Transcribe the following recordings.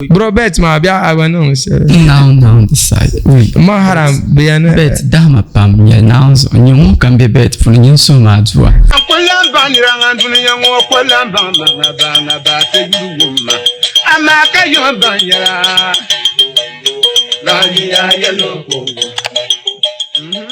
Bro bet maa bɛ a gba niŋ shɛli. Naawuni Naawuni di saha. Ma haram bɛ ya ni. Bet dahima pam nyɛ Naawuni zuɣu nyɛ ŋun kam be bet puuni nyin suhim aduwa. A ku lan baŋ nira ŋan dunia ŋɔ ku lan baŋ ma ŋa ba ŋa ba ti yuli wum ma, amaa ka yom baŋ yɛla. Lahiya yɛlo ko wum.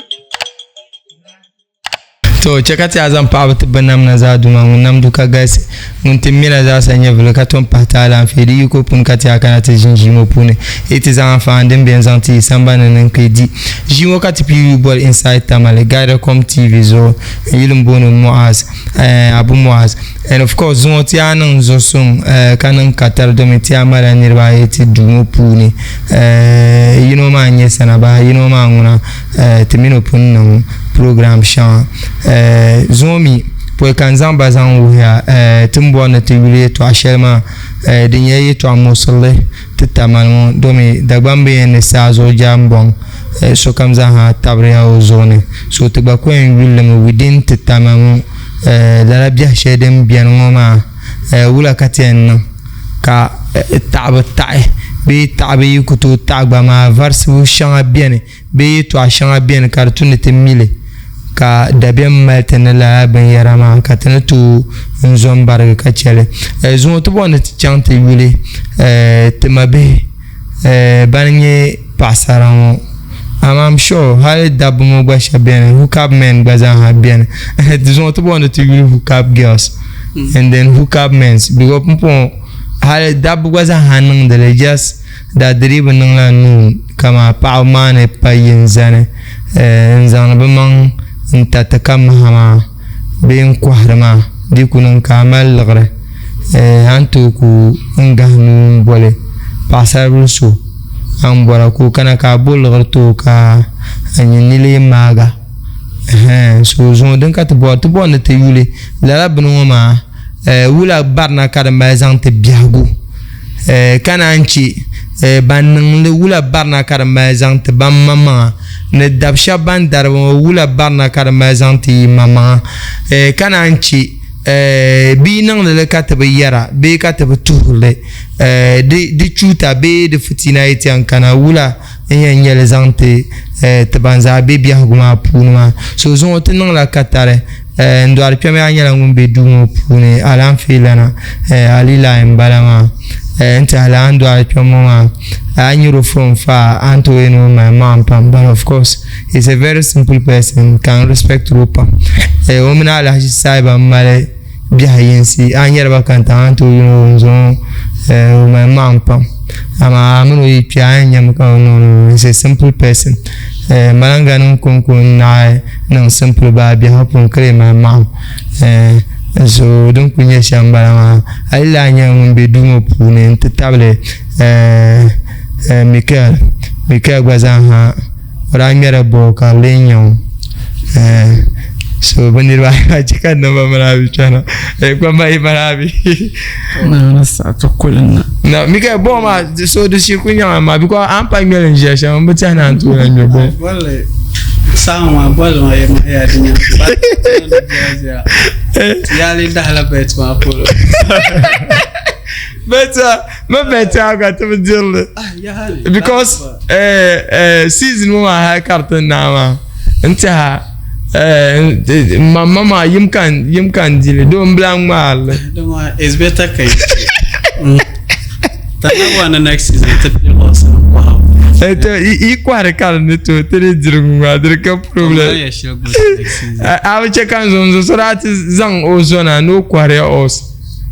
To chɛ ka ti a zaŋ paɣaba ti bi nam na zaa Duuma ŋun nam du ka galisi, ŋun ti mi na zaa sa nyɛvili ka tom pahi ti alaafee di yiko puuni ka ti a kana ti ʒin ʒii ŋɔ puuni yi ti zaŋ anfaani din be n-zaŋ ti yi sambani ni n-kuli di ʒii ŋɔ ka ti pii yuui boli Inside Tamale, Guidacom TV zuɣu n yuli m-booni Muaz, eh, Abu Muaz. And of course zuŋɔ ti a niŋ zuɣusuŋ eh, ka niŋ katari domi ti a malila niriba ayi ti duu ŋɔ puuni eh, yino maa n-nyɛ Sanabaha yino maa ŋuna ti mini o pun niŋ program shɛŋa zuŋɔ mi pɔi ka n zaŋ ba zaŋ wuhiya ti ni bɔri ni ti yuli yɛltɔɣa shɛli maa di nyɛla yɛltɔɣa muɣisirili ti Tamale ŋɔ domi Dagbaŋ bɛ yɛn ni saa zuɣu jambɔŋ sokam zaaha tabiriya o zuɣu ni so ti gba ku yɛn yuli li mi within ti Tamale ŋɔ lala biɛhi shɛli din beni ŋɔ maa wula ka ti yɛn niŋ ka taɣibu taɣi bee taɣibu yi ku tooi taɣi gba maa varisibu shɛŋa beni bee yɛtɔɣa shɛŋa beni ka di tu ni ti mi li ka dabiɛm mali ti ni lala binyɛra maa ka ti ni tooi n zo m-barigi ka che li. Zuŋɔ ti bɔri ni ti chaŋ ti yuli ti mabihi ban nyɛ paɣisara ŋɔ amaa I'm sure hali dabba ŋɔ gba shɛba beni hookup men gba zaaha beni. Zuŋɔ ti bɔri ni ti yuli hookup girls and then hookup mens because pumpɔŋɔ hali dabba gba zaaha niŋdi li just Daadiriibu bi niŋla nuu kaman paɣaba maa ni pa yini zani n-zaŋdi bɛ maŋ n-tariti ka maha maa bee n-kɔhiri maa di ku niŋ ka a mali liɣiri a ni tooi ku n-gahi nuu m-boli paɣisaribila so a ni bɔra ka o kana ka a bo liɣiri ti o ka a nyin ni lee maag a so zuŋɔ din ka ti bɔri ti bɔri ni ti yuli lala bini ŋɔ maa wula barina ka di mali zaŋ ti biɛhigu ka naan chɛ ban niŋli wula barina ka di mali zaŋ ti ban maŋmaŋa ni dab shɛba ban dari ba ŋɔ wula barina ka di mali zaŋ ti yi maŋmaŋa ka naan chɛ bɛ yi niŋdi li ka ti bi yɛra bee ka ti bi tuhiri li di chuuta bee di fitiina yi ti yɛn kana wula n yɛn nyɛli zaŋ ti ti ban zaa be biɛhigu maa puuni maa so zuŋɔ ti niŋla katari n dɔɣiri kpɛm yaa nyɛla ŋun be duu ŋɔ puuni alaafee lana Ali Lai n bala maa n tiɛhi lala n dɔɣiri kpɛm ŋɔ maa a yi nyari o from far a ni tooi yɛli ni o mali maŋ pam but of course he is a very simple person ka n respect o pam o mini Alhaji Saiba m mali biɛhi yinsi a ni nyɛri ba kantaŋ a ni tooi yuli o n-zaŋ o o mali maŋ pam amaa a mini o yi kpe a yɛn nyami ka o niŋ is a simple person malanga nim konko n-naɣi niŋ simple baa biɛhigu puuni ka lee mali maŋ so din kuli nyɛ shɛm m-bala maa a yi lahi nyɛ ŋun be duu ŋɔ puuni nti tabili Mikel Mikel gba zaa ha o daa ŋmɛrila bɔl ka di lee nya o so bɛ niriba ayi maa chɛ ka namba mini a bi kpɛna kpamba yi mali a bi na Mikel bɔl maa so di shiri ku nyaŋ maa because a ni pa ŋmɛli n ʒiya shɛm n bi tɛhi ni a ni tooi lahi ŋmɛ bɔl Bolli saha maa bolli maa yɛ maa yaa di nya yaali dahila bet maa polo bet ma bet a ka ti bi dirili because eh, eh, season ŋɔ maa hali ka di ti naai maa n tiɛha eh, ma ma maa yim ka yim ka n dili doo n bila ŋmaarili it's better ka yi Tana wa next season ti pili horse ni kɔhabu. Yi kɔhiri ka di ni tooi ti di diri ŋɔ di ka problem. A bi chɛ ka n zo n zo so daa ti zaŋ o zona ni o kɔhiriya horse.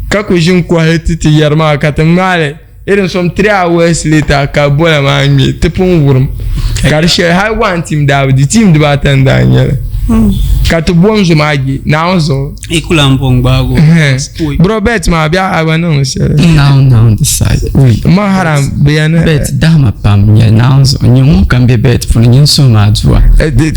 Ka ku ʒi n-kɔhi ti ti yɛri maa ka ti ŋmaai li irin some 3 hours later ka bola maa ŋme ti pun wurim ka di shɛli hali one team daa bi di team dibaata n-daa nyɛ li ka ti bom zo maa je Naawuni zuɣu. I ku lan bo n-gbaag o. Bro bet maa bɛ a gba niŋ shɛli. Naawuni Naawuni di saha ui. Ma haram bɛ ya ni. Bet dahima pam nyɛli Naawuni zuɣu nyɛ ŋun kam be bet puuni nyin suhim aduwa.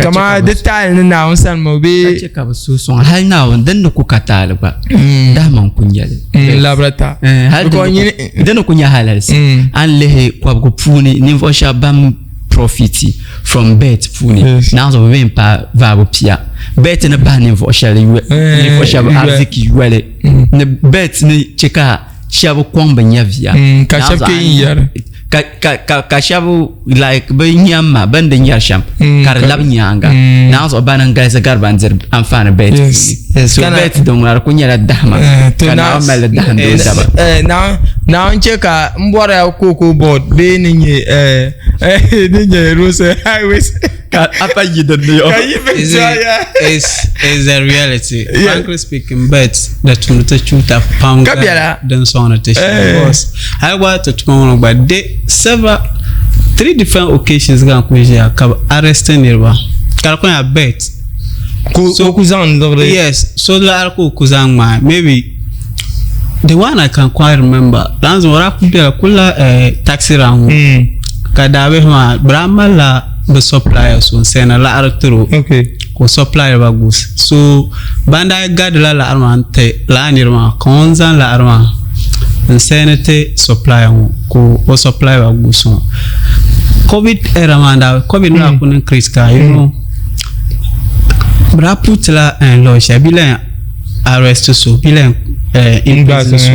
Kaman di taali ni Naawuni sani maa bee. Ka bɛ suhu sɔŋ hali Naawuni din ni ku ka taali gba dahima n-ku nya li. N labira ta. Hali di ni ku nya halalisi a ni lihi kɔbigu puuni ninvuɣ shɛba ban profiti from bet puuni Naawuni zuɣu bɛ mi m-paai vaabu pia. Bet ni bahi ninvuɣ shɛba ariziki yoli ni bet ni chɛ ka. shɛba kɔŋ bi nyɛviya. Ka shɛba kpe n-yɛri. Ka ka ka ka shɛba like bi nyamma bini di nyɛri shɛm ka di labi nyaanga. Naawuni zuɣu bani n-galisi gari ban diri anfaani bet puuni. So bet din ŋuna di kuli nyɛla dahima ka Naawuni mali li dahindi o daba. Naawuni chɛ ka m bɔrila cocoa board bee ni nyɛ ni nyɛ roads and highways. Ka a pa yi din ni yo. Ka yi bi It's, it's a reality. Yeah. Frankly speaking, bet da tumdi ti chuuta pam Ka biɛla. din sɔŋdi ti shɛli. Eh. Because hali gba ti tuma ŋɔ gba de several three different occasions ka n kuli ʒiya ka bi arrest niriba ka di kuli nyɛla bet. Ko o ku zaŋ liɣiri. Yes, so laɣiri ka o ku zaŋ ŋmaai maybe the one I can quite remember lan zuɣu o daa kuli bela kuli eh, taxi rank ŋɔ ka daabihi maa bɛ daa malila bɛ supplier so n sɛna laɣiri tiri o Okay. ka o supply ba goods so ban daa gadila laɣiri maa n-ti lala niri maa ka ŋun zaŋ laɣiri maa n sɛni ti supplier ŋɔ ka o supply ba goods ŋɔ covid era maa daa covid ni daa kuli niŋ critical you know bɛ daa put la eh, law shɛli bɛ lahi arrest so bɛ lahi eh, imprison so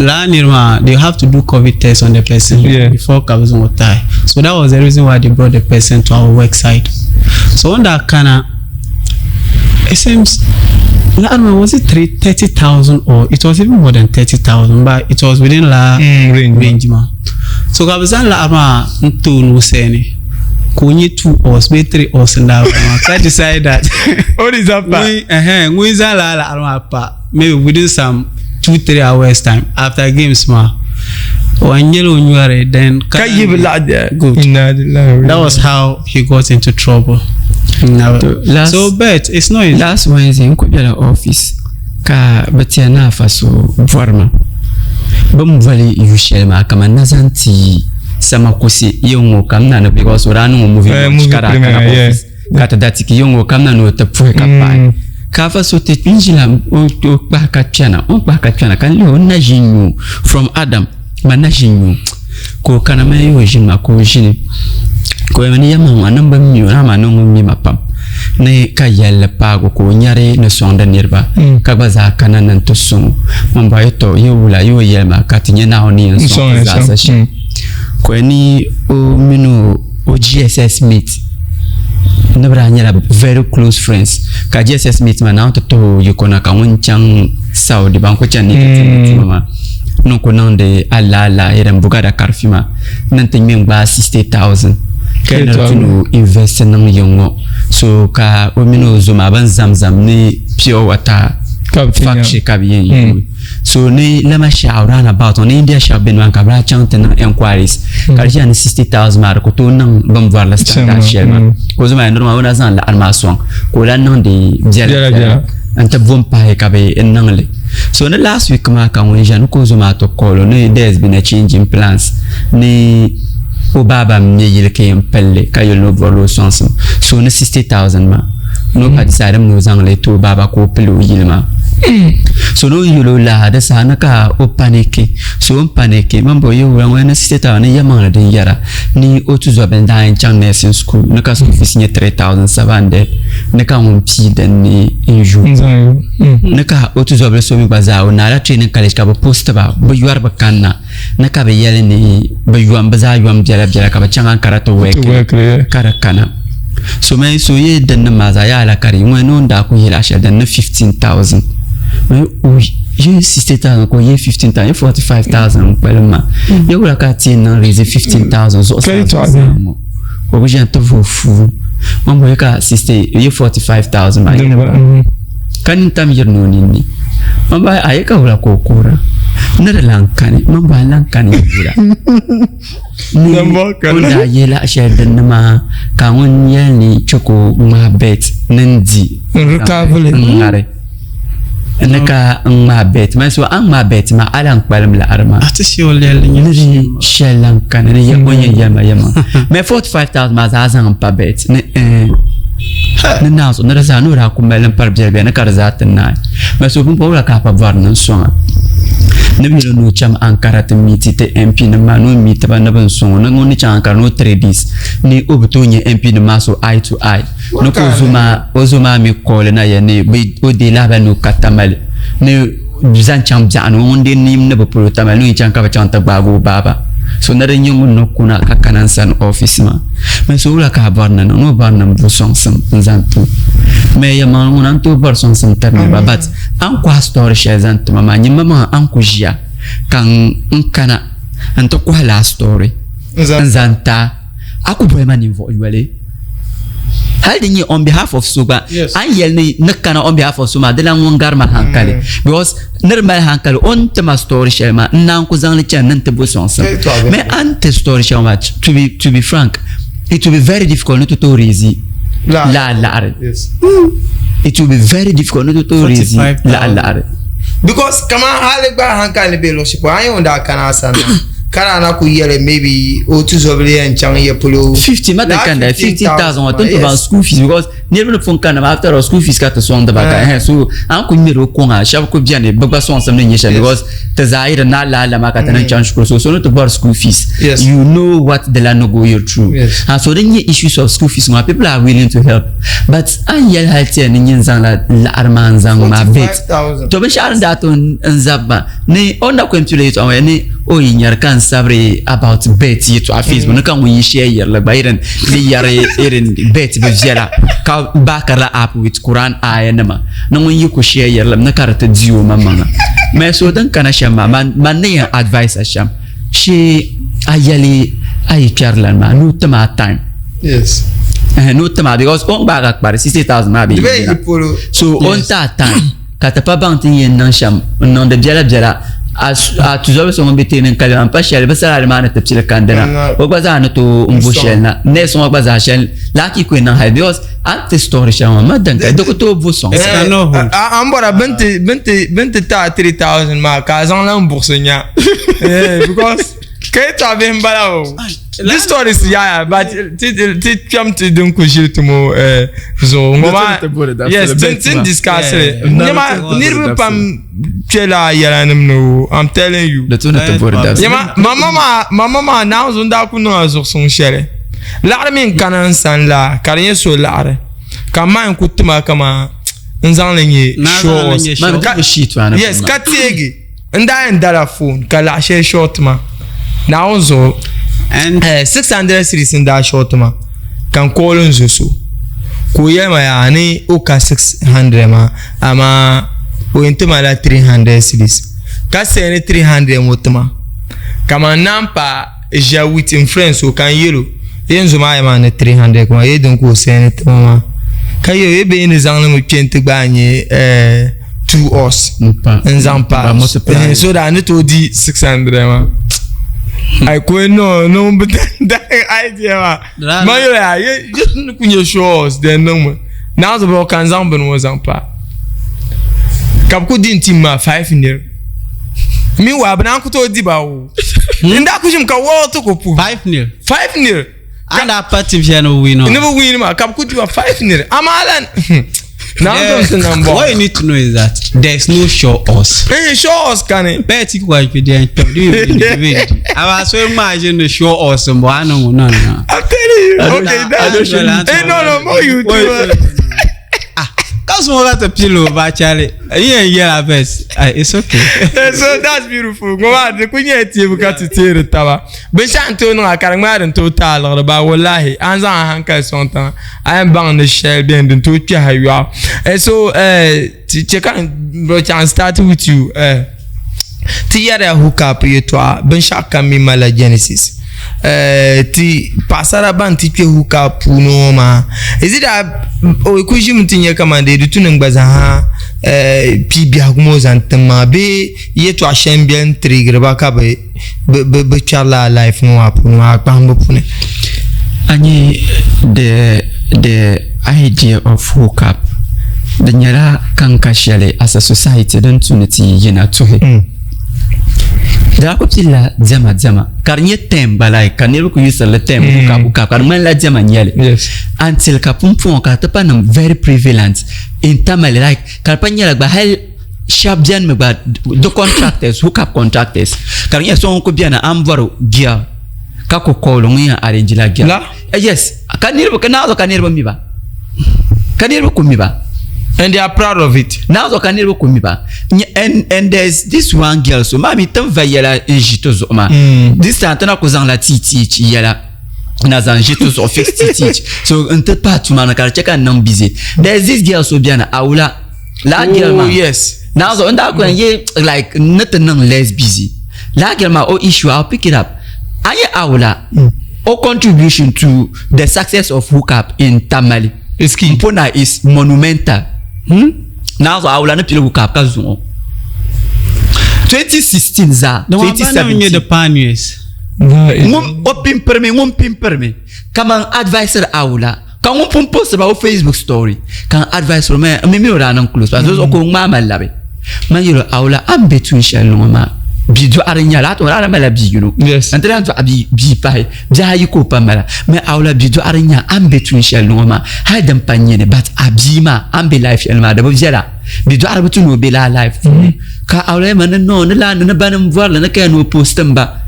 lala niri maa they have to do covid test on the person Yeah. before ka bɛ zaŋ o tahi so that was the reason why they brought the person to our work site so o ni daa kana it seems laɣiri maa was it 30,000 or it was even more than 30,000 but it was within la range. range maa so ka bɛ zaŋ laɣiri maa n ti o ni o sɛni ka o nyɛ 2 hours bee 3 hours n daa bala maa ka decide that O ni zaŋ pa. Ŋun zaŋ lala laɣiri maa pa maybe within some 2-3 hours time after games maa o nyɛla o nyɔri then Ka yi bi laɣi Good. Inna lillahi wa That was how he got into trouble. Last- So bet it's not easy. Last Wednesday n ku bela office ka bɛ tiya ni afa so bɔri ma. Bɛ ni boli yu shɛli maa kaman na zaŋ ti sama kusi yi ŋɔ kam na ni because o daa niŋ o movie Eh, launch movie ka daa premiere, kana yeah. office ka ti da tiki yi ŋɔ kam na ni o ti puhi ka pahi. Ka afa so ti n ʒila o kpahi ka kpɛna o kpahi ka kpɛna ka n lihi o ni na ʒi n nyu from Adam ma na ʒi n nyu ka o kana ma yi o ʒini ma ka o ʒini ka o yɛli ni yɛlimaŋ a niŋ bi mi o amaa ni ŋun mi ma pam ni ka yɛlli paagi o ka o nyari ni sɔŋdi niriba ka gba zaa kana ni n-ti sɔŋ o man bɔhi tɔ yi wula yi o yɛli ma ka ti nya Naawuni ni yɛn sɔŋ ti zaasa shɛm ka o yɛli ni o mini o GSS mate ni bɛ daa nyɛla very close friends ka GSS mate maa Naawuni ti tuhi o yiko na ka ŋun chaŋ Saudi ban ku chani ni ti tumdi tuma maa ni ku niŋdi alaala irin bugada karfi maa ni ti ŋme n-gbaai 60,000 ka ni ti ni o invest niŋ yiŋ ŋɔ so ka o mini o zo maa bɛn zamzam ni pure water factory ka bɛ yɛn yuui so ni lama shɛɣu round about ni India shɛba bɛ nimaani ka bɛ daa chaŋ ti niŋ enquiries ka di ʒiya ni 60,000 maa di ku tooi niŋ bɛn bɔri li standard shɛli maa ka o zo maa yɛli niriba maa o na zaŋ laɣiri maa sɔŋ ka o lahi niŋdi biɛla biɛla n-ti bo m-pahi ka bɛ niŋ li so ni last week maa ka ŋun ʒiya ni ka o zo maa ti call o ni there has been a change in plans ni o baaba m-me yili ka yɛn pili li ka yɛli ni o bɔrila o sɔŋsim so ni 60,000 maa ni o pa decide mi ni o zaŋ li ti o baaba ka o pili o yili maa so ni o yɛl o laa di saha ni ka o paniki so o ni paniki man bo yi wula ŋɔ ni 60,000 ni yɛlimaŋli din yɛra ni o tuzɔbili daa yɛn chaŋ nursing school ni ka school fees nyɛ 3,700 ni ka ŋun pii din ni n yu ni ka o tuzɔbili so mi gba zaa o naala training college ka bi post ba bi yɔri bi kanna ni ka bi yɛli ni bi yom bi zaa yom biɛla biɛla ka bi chaŋ Ankara ti work ka di kana so mɛ so yɛ din ni maa zaa yaa la ka di ŋɔ ni o ni daa ku yɛli shɛli din ni 15,000 mɛ o yɛ 60,000 ka o yɛ 15,000 yɛ 45,000 n kpalim maa yɛ wula ka ti niŋ raise 15,000 zuɣusaa ŋɔ ka o bi ʒiya ti vooi fuu man bɔyi ka 60 yɛ 45,000 maa ka nintam yiri ni o ninni man ba a yi ka wula ka o kuhira ni di lan kani man ba lan kani wula ni o daa ye laɣ shɛli din ni maa ka ŋun yɛli ni chɛ ka o ŋmaai bet ni n di n ŋari ni ka n ŋmaai bet man so a ni ŋmaai bet maa a lan kpalim laɣiri maa ni di shɛli lan kani ni o yɛn yɛli ma yɛlimaŋli mɛ 45,000 maa zaa zaŋ n pa bet ni ni naai zuɣu ni di zaa ni o daa ku mali li m-pari biɛla biɛla ni ka di zaa ti naai. Mali so pumpɔŋɔ wula ka a pa bɔri ni n sɔŋ a? Ni bɛ yɛli ni o cham Ankara ti miiti ti MP nim maa ni o miiti ba ni bɛ ni sɔŋ o ni ŋun ni chaŋ Ankara ni o 3 days ni o bi tooi nya MP nim maa so eye to eye ni ka o zo maa o zo maa mi call na yɛli ni o deei lahabali ni o ka Tamale ni. zaŋ chaŋ biɛɣuni ŋun dee niim ni bi polo tamali ni o yi chaŋ ka bi chaŋ ti gbaagi o baaba. So ni di nyɛ ŋun ni kuna ka kana n sani office maa. Mɛ so wula ka a bɔri ni niŋ ni o bɔri ni n bo sɔŋsim n zaŋ ti o. Mɛ yɛlimaŋli ŋuna n tooi bɔri sɔŋsim tiri niriba but a ni kɔhi story shɛli zaŋ ti ma maa nyini maŋmaŋa a ni ku ʒiya ka n kana n ti kɔhi laa story n zaŋ ti a. A ku boli ma ninvuɣ yoli. Hali di nyɛ on behalf of so gba, a ni yɛli ni ni kana on behalf of so maa, di lan ŋun gari ma hankali. Because ni di mali hankali, o ni ti ma story shɛli maa, n naan ku zaŋ li chani ni n ti bo sɔŋsim. Mɛ a ni ti story shɛli maa, to be frank, it will be very difficult ni ti tooi raise laa laɣiri. It will be very difficult ni ti tooi raise laa laɣiri. Because kaman hali gba hankali ni be luɣ shɛli polo, a ni yɛn ŋun daa kana a sani maa. Ka daa na ku yɛli maybe o tuzobili yɛn chaŋ ya polo. 50 ma ti kanda 50,000 wa tin to school fees because niriba ni pun kanna maa after all school fees ka ti sɔŋdi ba ka eh so an ku ŋmɛri o kɔŋa shɛba ku bɛni bi gba sɔŋsim ni nyɛ shɛli because ti zaa yi di naai lala maa ka ti niŋ chaŋ shikuru so so ni ti bɔri school fees you know what di lan ni go you through and so din nyɛ issues of school fees maa people are willing to help but an yɛli hali ti yɛn ni nyin zaŋla laɣiri maa n zaŋ maa bet to binshɛɣu din daa to n zabi ba Ni o ni na kɔŋ pili yɛtɔɣa ŋɔ ni o yi nyari ka n sabiri about bet yɛtɔɣa Facebook ni ka ŋun yi share yɛrili gba irin di yɛri irin bet bi viɛla ka baakirila app with Quran aya nima ni ŋun yi ku share yɛrili ni ka di ti di o maŋmaŋa. Mɛ so din kana shɛm maa man ni yɛn advice a shɛm shee a yɛli a yi kpɛri lani maa ni o tim a time. Yes. Ni o tim a because o ni gbaagi a kpari 60,000 maa bɛ yina. So o ni ti a time. Ka ti pa baŋ ti ni yɛn niŋ shɛm n-niŋdi biɛlabiɛla. A tuzɔbi so ŋun be teeni n-kali ma m-pa shɛli bɛ salari maa ni ti pili kandina, o gba zaa ni tooi m-bo shɛli na. Nɛsi ŋɔ gba zaa shɛli laaki ku yɛn niŋ hali because a ni ti story shɛli ŋɔ ma din ka di ku tooi bo sɔŋ. A ni bɔra bɛ ni ti ti a 3000 maa ka a zaŋ lan buɣisi nya because Ka yɛtɔɣa bihi m-bala o. This story is yaya but ti ti kpɛm ti din ku ʒili ti mo zuɣu ŋɔ maa yes tin tin discuss li nyɛma niriba pam kpɛla yɛla nim ni o I'm telling you nyɛma mama maa mama maa Naawuni zuɣu n daa ku niŋ a zuɣusuŋ shɛli laɣiri mi n kana n sani la ka di nyɛ so laɣiri ka m ma yɛn ku tima kaman n zaŋ li nyɛ show yes ka teegi. N daa yɛn dala phone ka laɣa shɛli short ma Naawuni zuɣu 600 series n daa short ma ka n call n zo so ka o yɛli ma yaa ni o ka 600 maa amaa o yɛn ti ma la 300 series ka send 300 ŋɔ ti ma ka man naan pa ʒiya with n friends o ka n yɛl o yɛn zo maa yɛli ma ni 300 kuma yɛ din ka o send ti ma maa ka yɛl o yɛ bee ni zaŋli mi kpɛ n ti gbaai nyɛ two us n zaŋ pa so that ni tooi di 600 maa ai ko no no bi da idea maa ma yɛl ya yɛ ni ku nyɛ show us then niŋ mi naa zuɣu ka n zaŋ bini ŋɔ zaŋ pa ka bi ku di n tim maa 5 nil meanwhile bi naan ku tooi di ba o n daa ku ʒimi ka wɔɔ ti ku puhi 5 nil 5 nil An daa pa ti viɛli ni bi win ni bi win maa ka bi ku diba 5 nil amaa lan Naawuni tom ti nam bɔɣu What you need to know is that there is no sure us. Eh, sure us kani. Bẹ́ẹ̀ tí kò àìpé díẹ̀ ń tọ́ ní ìwé ní ìwé ní. Àwọn aṣọ ìmọ̀ àṣẹ ní sure us ń bọ̀ á nù náà nù. I'm telling you. Okay, that's eh, no, no, more you do. Kasuma ka ti pili o ba chali. Yɛn yɛla best. It's okay. So that's beautiful. Ŋɔ maa di ku nyɛla teebu ka ti teeri taba. Binshɛɣu n tooi niŋ a ka di ŋmaai din tooi ti a liɣiri ba wallahi a ni zaŋ a hankali sɔŋ tiŋa a yɛn baŋ ni shɛli beni din tooi kpɛhi a yɔɣu. Eh, so eh, ti che ka n chaŋ start with you eh, ti yɛrila hookup yɛtɔɣa binshɛɣu kam mi malila genesis. Eh, ti paɣasara ban ti kpe hookup puuni ŋɔ maa is it that o ku ʒimi ti nyɛ kaman dee di tu ni gba zaa eh, pii biɛhigu ŋɔ zaŋ tim maa bee yɛtɔɣa shɛli m-beni n-tirigiri ba ka bɛ bɛ kpɛri lala life ŋɔ maa puuni maa kpahimbu puuni. A nyɛ the the idea of hookup di nyɛla kanka shɛli as a society din tu ni ti yina tuhi. Di daa ku pilila diɛma diɛma ka di nyɛ term gba like ka niriba ku yusiri li term hookup hookup ka di ŋmanila diɛma n-nyɛ li until ka pumpɔŋɔ ka di ti pa niŋ very prevalent in Tamale like ka di pa nyɛla gba hali shɛba beni mi gba di contractors hookup contractors ka di nyɛla so ŋun ku beni a ni bɔri girl ka ku call o ŋun yɛn arrange la girl. La? Yes ka niriba ka naai zuɣu ka niriba mi ba ka niriba ku mi ba. And they are proud of it. Naa zuɣu ka niriba ku mi ba. And there's this one girl so maa mi tin va yɛla n ʒi ti zuɣu maa. This time ti na ku zaŋla TTH yɛla na zaŋ ʒi ti zuɣu fix TTH. So n ti pahi tuma ni ka di chɛ ka n niŋ busy. There's this girl so bɛni Awula. Laa girl maa. Oh yes. Naa zuɣu n daa ku yɛn ye like n ni ti niŋ less busy. Laa girl maa o issue I'll pick it up. A nyɛ Awula o contribution to the success of hookup in Tamale. Is key. Mpona is monumental. Hmm? Naa zuɣu Awula ni pili hookup ka zuŋɔ. 2016 zaa, The one ban nyɛ 2017. the pioneers. Ŋun o pimpirimi, ŋun pimpirimi kaman advisor Awula ka ŋun pun post ba o Facebook story ka n advisor ma mi mi o daa niŋ close ba so ka o ŋmaa ma labi man yɛl o Awula a ni be tuun shɛli ni ŋɔ maa bia dɔɣiri n-nyɛ li a ti o daa na malila bia yino Yes. n ti lahi dɔɣi bia pahi bihi ayi ka o pa mala mi Awula bia dɔɣiri n-nyɛ a ni be tuun shɛli ni ŋɔ maa hali din pa n-nyɛ ni but a bia maa a ni be life shɛli ni maa di bi viɛla bia dɔɣiriba tu ni o be lala life puuni ka Awula yɛli ma ni no ni laa ni ni bani m-bɔri li ni ka yɛn ni o post n ba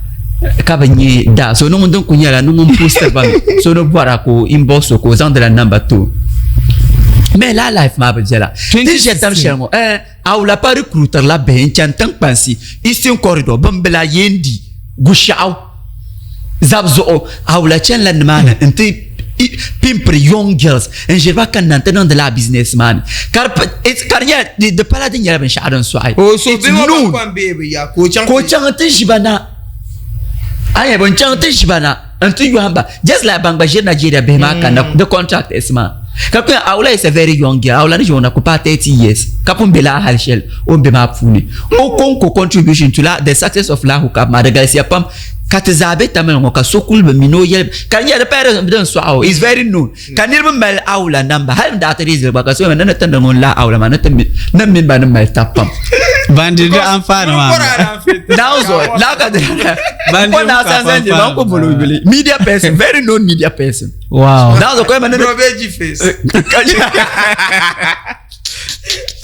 ka bi nyɛ daa so ni ŋun din ku nyɛla ni ŋun postiri ba mi so ni bɔra ka o inbox o ka o zaŋdila namba ti o mɛ laa life maa bi viɛla ti ʒe tam shɛli ŋɔ eh Awula pa recruiter la bihi n-chani tiŋkpansi Eastern Corridor bimbila Yendi Gushiɛɣu zab zuɣu Awula chanila nimaani nti pimpiri young girls n ʒiri ba kanna nti niŋdi laa business maa ni ka di nyɛla di pala di nyɛla binshɛɣu din sɔɣi Oh, so It's bihi ŋɔ known. ban kɔŋ bee bi ya ka o chaŋ ka o chaŋ nti ʒi ba na a nyɛ bin chaŋ nti ʒi ba na nti yɔhim ba just like ban gba ʒiri Nigeria bihi maa kanna the contractors maa ka kpɛ Awula is a very young girl Awula ni ʒi o na ku paai 30 years ka pun be laa hali shɛli o ni be maa puuni o konko contribution to la the success of la hookup maa di galisiya pam ka ti zaa be Tamale ŋɔ ka so kuli bi mi ni o yɛli ka di nyɛla di pala din sɔɣi o is very known ka niriba mali Awula namba hali n daa ti dii zili gba ka so yɛli ma ni ni ti ni ŋun lahi Awula maa ni ti mi ni mini ba ni mali tab pam Ban di di anfaani maa. Now so now ka Ban ko di na ka san san anfaani ban ko bolo maa. yuli media person very known media person Wow. now so ko ma ne Bro, be face.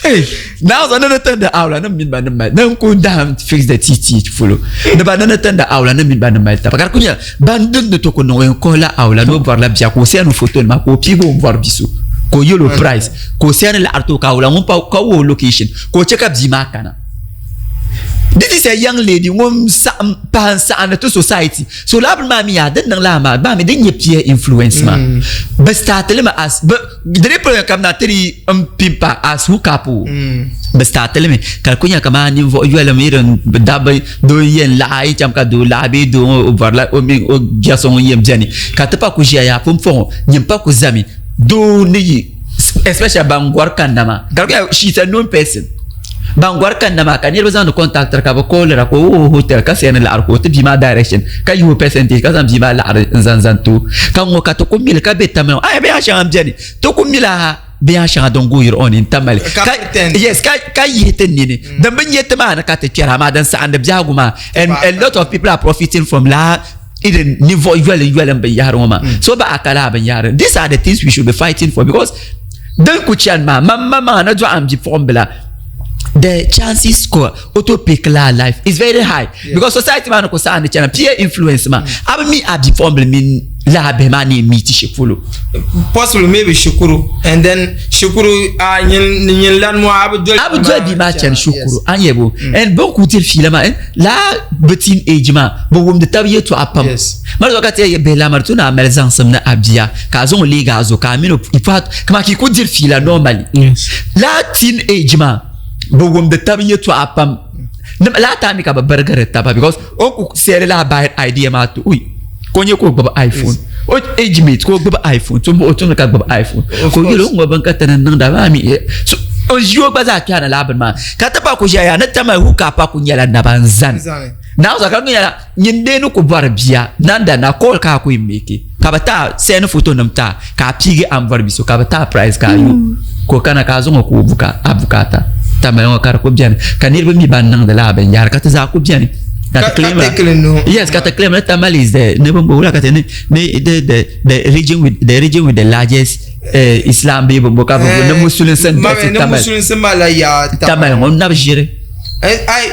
Hey, now so ne tan da awla na min ba ne ma na ko da fix the TT follow ne ba ne tan da awla na min ba ne ma ta bakar kunya ban dun de to ko no en ko la awla no voir la bia ko se no photo ma ko pigo voir biso ko yelo price ko se la arto ka awla ngon pa ka wo location ko che ka bi ma kana This is a young lady ŋun saɣim pahi n saɣindi ti society. So laa bini maa mi yaa din niŋ laa maa maa mi din nyɛ peer influence maa. Bi start li mi as bi di dii pili ka na ti di n pimpa as hook up o. Bi start li mi ka di ku nyɛ kamani ninvuɣu yolim irin dabba doo n yɛn laɣi yi chaŋ ka doo laɣi bee doo ŋɔ o bɔrila o mini o bia so ŋun yɛn beni ka ti pa ku ʒiya yaa pumpɔŋɔ nyin pa ku zami doo ni yi especially ban gɔri kanna maa ka di ku nyɛla she is a known person. Ban gɔri kanna maa ka niriba zaŋdi contact ka bɛ callira ka o wuhi o hotel ka send laɣiri ka o ti bia maa direction ka yihi o percentage ka zaŋ bia maa laɣiri n zaŋ zaŋ ti o ka ŋɔ ka ti ku mili ka be Tamale ŋɔ ayi binyɛr shɛŋa m-beni ti ku mili a ha binyɛr shɛŋa din guhiri on in Tamale Ka ka pretend. yes ka ka yihi ti nini din bi nyɛ ti maa ni ka ti kpɛra amaa din saɣindi biɛhigu maa and a lot of people are profiting from laa irin ninvuɣu yoli yoli n binyahari ŋɔ maa so ba a ka laa binyahari these are the things we should be fighting for because din ku chani maa man ma maŋa ni dɔɣi n bipuɣimbila the chances ko o to pick la life is very high yeah. because society maa ni ku saɣindi chana peer influence maa a bi mi a bipuɣimbila mini laa bihi maa ni meet shɛ polo possible maybe shikuru and then shikuru a nyin nyin lan mo a bi doli a bi doli bia maa chani shikuru a nyɛ bo and bin ku diri fiila maa laa bi teen age maa bi wumdi tabi yɛltɔɣa pam mali zuɣu ka ti yɛ bihi laa maa di tu ni a mali zaŋsim ni a bia ka a zaŋ o leegi a zo ka a mini o kamani ka yi ku diri fiila normally laa teen age maa bi wumdi tabi yɛltɔɣa pam laa time ka bi birigiri taba because o ku sɛli laa bad idea maa ti ui ka o nyɛ ka o gbubi iPhone o age mate ka o gbubi iPhone tumbu o tumdi ka gbubi iPhone ka o yɛli o ni ŋɔ bin ka ti ni niŋda maa mi so o ʒi o gba zaa kpɛhiri laa bini maa ka ti pa ku ʒiya yaa ni tamali huka pa ku nyɛla naba n zani naa zuɣu ka di nyɛla nyin dee ni ku bɔri bia nanda na call ka a ku yɛn meeki ka bi taa send foto nim taa ka a piigi a ni bɔri bia so ka bi taa price ka a yo ka o kana ka a zaŋ o ka o buka a bukaata tamali ŋɔ ka di ku bɛni ka niriba mi ban niŋdi laa binyahari ka ti zaa ku bɛni ka ti claim yes ka ti claim ni tamali is the ni bin wula ka ti ni ni the the the region with the region with the largest Islam bee bin bo ka bi ni musulinsi n galisi ni tamali musulinsi mala yaa tamali ŋɔ nabi ʒiri ai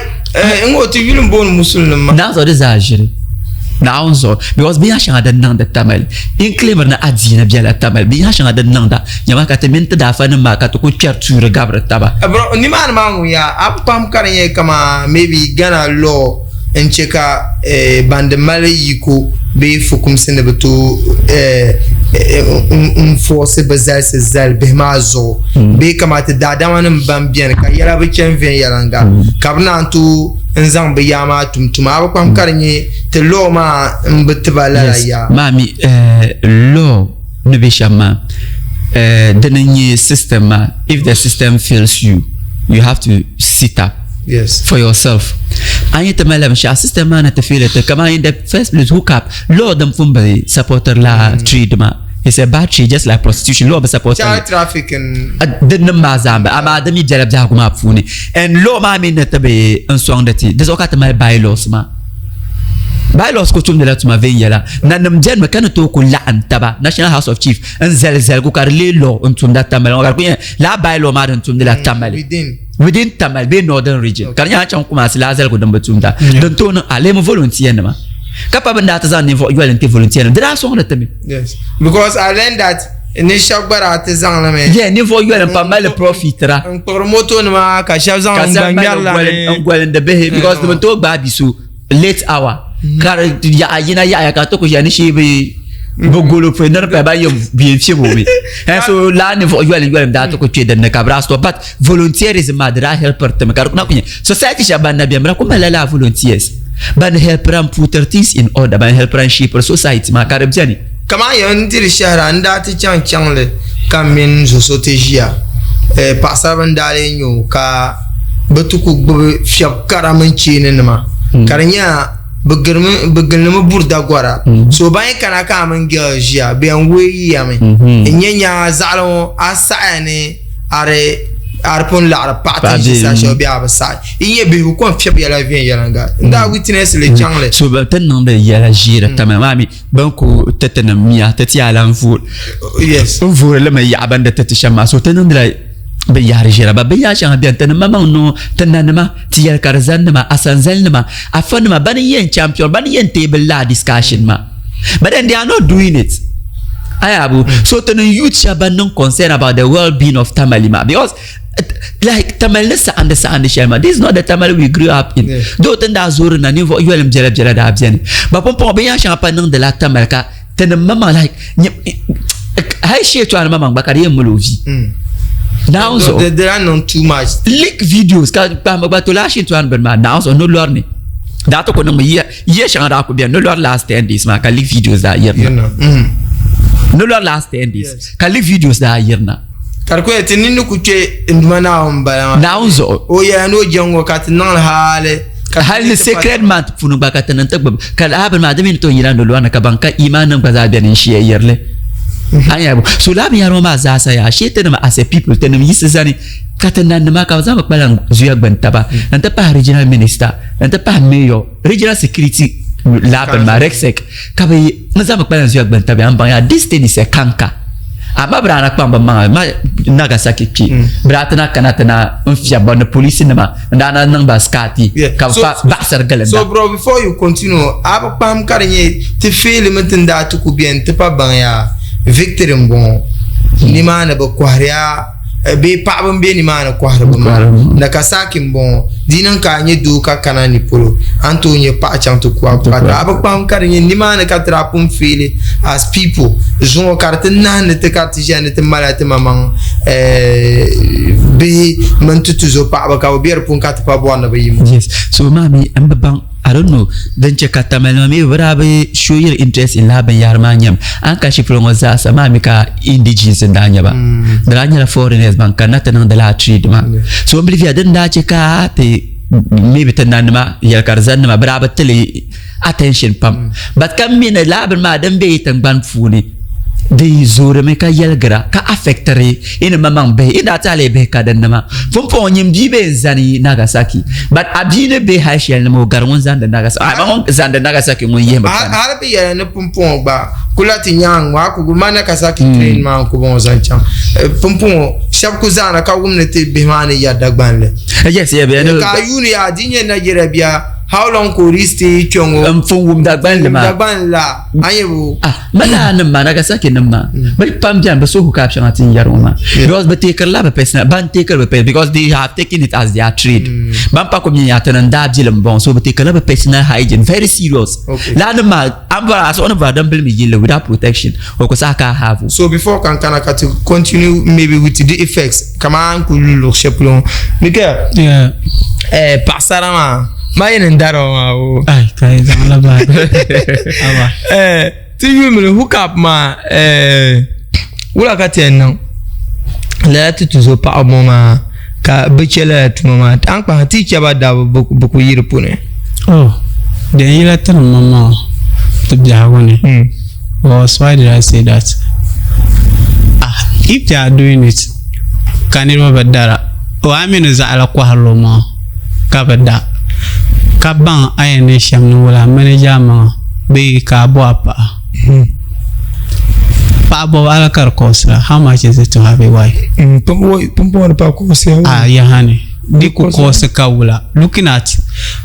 n ŋɔ ti yuli n booni musulinim maa naa zuɣu di zaa ʒiri. Naawuni zuɣu because binyɛr shɛŋa din niŋdi Tamale n claimiri ni adiini bela Tamale binyɛr shɛŋa din niŋda nyama ka ti mini ti daafanim maa ka ti ku kpɛri tuuri gabiri taba. Bro, nimaani maa ŋun yaa a bi kpahim ka di nyɛ kaman maybe Ghana law n che ka ban di mali yiko bee fukumsi ni bi tooi n force bi zalisi zali bihi maa zuɣu bee kaman ti daadama nim ban beni ka yɛla bi chani viɛnyɛliŋga ka bi naan tooi n zaŋ bi yaa maa tum tuma a bi kpahim ka di nyɛ ti law maa n bi tiba lala yaa. Maa mi law ni be shɛm maa dini n nyɛ system maa if the system fails you you have to sit up yes. for yourself a yi ti malila binshaɣu system maa ni ti fail ti kamani in the first place hook up law din pun bi supportiri la trade maa it's a bad trade just like prostitution law bi support child trafficking din nim maa zaa bi amaa di mi bela biɛhigu maa puuni and law maa mi ni ti bi n sɔŋdi ti di zuɣu ka ti mali bylaws maa bylaws ku tumdila tuma viɛnyɛla nanim bɛni mi ka ni tooi ku laɣim taba National House of Chiefs n zali zaligu ka di leei law n tumda Tamale ŋɔ ka di ku nyɛ lala bylaw maa din tumdila Tamale within Tamale bee Northern region ka di nyɛla chaŋ Kumasi lala zaligu din bi tumda din tooi niŋ a leemi volunteer nima ka pa bɛ ni daa ti zaŋ ninvuɣ yoli n-ti volunteer nima di daa sɔŋdi ti mi. Yes, because I learned that ni shɛba gba daa ti zaŋ li mi. Yeah, ninvuɣ yoli m-pa mali profit ra. N kpuɣiri moto nima ka shɛba zaŋ n gba ŋmɛri la ni. N golindi bihi because di bi tooi gbaai bi so late hour ka di yaɣa yina yaɣaya ka ti ku ʒiya ni shee bi bi golo pɔi ni di paya ban yɛn bi yɛn fiɛbi o mi. And so lala ninvuɣ yoli yoli daa ti ku kpe dinni ka bi daa stop but volunteerism maa di daa helpiri ti mi ka di na ku nyɛ society shɛba ban na beni bi na ku malila lala volunteers ban helpira n putiri things in order ban helpira n shapiri society maa ka di beni. Kaman yɛn diri shɛhira n daa ti chaŋ chaŋli ka m mini zo so ti ʒiya. Paɣisaribila n-daa lee nyɛ o ka bɛ ti ku gbibi fiɛb kara mini cheeninima ka di nyɛla bɛ gilindimi buri dagɔra. So ban yi kana ka a mini girl ʒiya bɛ yɛn weei yiya mi. N-nyɛ nyaa zaɣili ŋɔ a saɣiya ni a di a di pun laɣiri paɣa ti ʒi saha shɛli bee a bi saɣi yi nyɛ bihi bi kom fiɛbi yɛla viɛnyɛliŋga n daa witness li chaŋ li. So ti niŋdi yɛla ʒiiri tamali maa mi bin ku ti ti nim miya ti ti yaa n voori yes n voori li mi yaɣa ban di ti ti shɛm maa so ti niŋdila binyahari ʒiɛra ba binyahari shɛŋa biɛni ti ni maŋmaŋ noo ti nanima ti yɛli ka di zani nima asanzali nima afa nima bani n yɛn champion bani n yɛn teebuli laa discussion maa but then they are not doing it ayabu so ti ni youth shɛba ban niŋ concern about the well being of Tamale maa because like Tamale ni saɣindi saɣindi shɛli maa this is not the Tamale we grew up in Yeah. though ti ni daa zoori na ninvuɣu yolim biɛla biɛla daa biɛni ba pumpɔŋɔ binyɛra shɛŋa pa niŋdila Tamale ka ti ni maŋmaŋ like hali shee tɔɣani maŋmaŋ gba ka di yɛn mali o vi Naawuni zuɣu Di daa niŋ too much. Leak videos ka kpahimba gba to laa shee tɔɣani bini maa Naawuni zuɣu ni lɔri ni daa ti ku niŋmi yiya yiya shɛŋa daa ku bɛni ni lɔri last 10 days maa ka leak videos daa yirina ni lɔri last 10 days ka leak videos daa yirina Ka di ku yɛli ti nini ku kpe n Duuma Naawuni m-bala maa. Naawuni zuɣu. O yɛla ni o jɛŋ ŋɔ ka ti niŋ li hali ka ti Hali ni ni ti pa sacred month puuni gba ka ti niŋ ti gbubi ka lala bini maa di mi ni tooi yina ni lɔri ni ka ban ka imaan nim gba zaa beni n-shia yiri li. A nya so lala binyɛra ŋɔ maa zaasa yaa shee tinim as a people tinim yiɣisi zani ka ti nanima ka bɛ zaŋ bɛ kpalaŋ zuya gbuni taba n-ti pahi regional minister n-ti pahi mayor regional security laa bini maa REGSEC ka bɛ zaŋ bɛ kpalaŋ zuya gbuni taba n baŋ yaa this thing is a canker amma bɛ daa na kpaŋ bɛ maŋa ma Nagasaki kpe bɛ daa ti na kana ti na n fiɛbi ba ni polisi nima n daa na niŋ ba skati ka bɛ pa baɣasiri gilinda. So bro before you continue a bi kpahim ka di nyɛ ti faili mi ti ni daa ti ku beni ti pa baŋ yaa victory n bɔŋɔ nimaani bɛ kɔhiriya bee paɣaba n bɛ nimaani kɔhiri bi maŋa Nakasaki n bɔŋɔ di niŋ ka a nyɛ doo ka kana ni polo a ni tooi nyɛ paɣa chaŋ ti ku a bukaata a bi kpahim ka di nyɛ nimaani ka ti daa pun faili as people zuŋɔ ka di ti nahindi ti ka di ti ʒiya ni ti mali ti maŋmaŋ bihi mini ti tuzo paɣaba ka bi bɛ di puuni ka ti pa bɔri ni bi yi Yes so maa mi n bi baŋ I don't know din chɛ ka Tamale maa mi bi daa bi show yiri interest in lala binyahari maa nyɛm a ni ka shikuru ŋɔ zaasa maa mi ka indigenes n daa nyɛba di daa nyɛla foreigners ban kanna ti niŋdi lala trade maa so n believe ya din daa chɛ ka ti maybe ti nanima yɛlikariza nima bi daa bi tili attention pam but ka mi ni lala bini maa din be yi tingbani puuni di zoorimi ka yɛligira ka affectiri yi ni maŋmaŋ bihi yi daa ti a leei bihi ka dinni maa pumpɔŋɔ nyin bia bee n-zani Nagasaki but a bia ni be hali shɛli ni maa o gari ŋun zandi Nagasaki amaa ŋun zandi Nagasaki ŋun yihimi kani. Hali bɛ yɛla ni pumpɔŋɔ gba kula ti nyaŋ ŋɔ a ku guli ma Nagasaki train maa n-ku bɔŋɔ zaŋ chaŋ pumpɔŋɔ shɛba ku zaana ka wum ni ti bihi maa ni yɛri Dagbanli Yes, yeah, ka a yuuni yaa di nyɛ Nigeria bia. How long ka o di stay kpɛ ŋɔ? N pun wum Dagbanli maa. Dagbanli la, a nyɛ bo? Ah, ma laa nim maa, Nagasaki nim maa, bɛ pam bɛni, bɛ so hookup shɛŋa ti ni yɛri ŋɔ maa. Because bɛ teekiri la bɛ personal, ban teekiri bɛ personal, because they have taken it as their trade. Ban pa kum nyɛ yaa tini n-daa bilim bɔŋɔ, so bɛ teekiri la bɛ personal hygiene very serious. Okay. Laa nim maa, a ni bɔri a suhu ni bɔri din bilimi yilli without protection, o ku sahi ka a have o. So before ka n kana ka ti continue maybe with the effects, kaman n ku lu luɣ shɛli polo ŋɔ. Mikel, Yeah. eh, paɣasara maa, ma yi ni n dari o maa o. Ai, ka yi zaŋ la bahi. Aba. Eh, ti yuli hook up maa, eh, wula ka ti yɛn niŋ? Lala ti tuzo paɣaba ŋɔ maa ka bɛ che lala tuma maa. A ni kpahi ti che ba dabu bɛ ku yi di puuni. Oh, din yila ti ni maŋmaŋa ti biɛhigu ni. Because why did I say that? Ah, if they are doing it, ka niriba bi dara, o a mi ni zaɣila kɔhirili o maŋa ka bi da, ka baŋ a yɛn niŋ shɛm ni wula manage a maŋa bee ka a bo a paɣa. Paɣa bɔbu ala ka di kɔsira, how much is it to have a wife? Pumpɔŋɔ di pa kɔsiya. Ah, yaha ni. Di ku kɔsi ka wula. Looking at,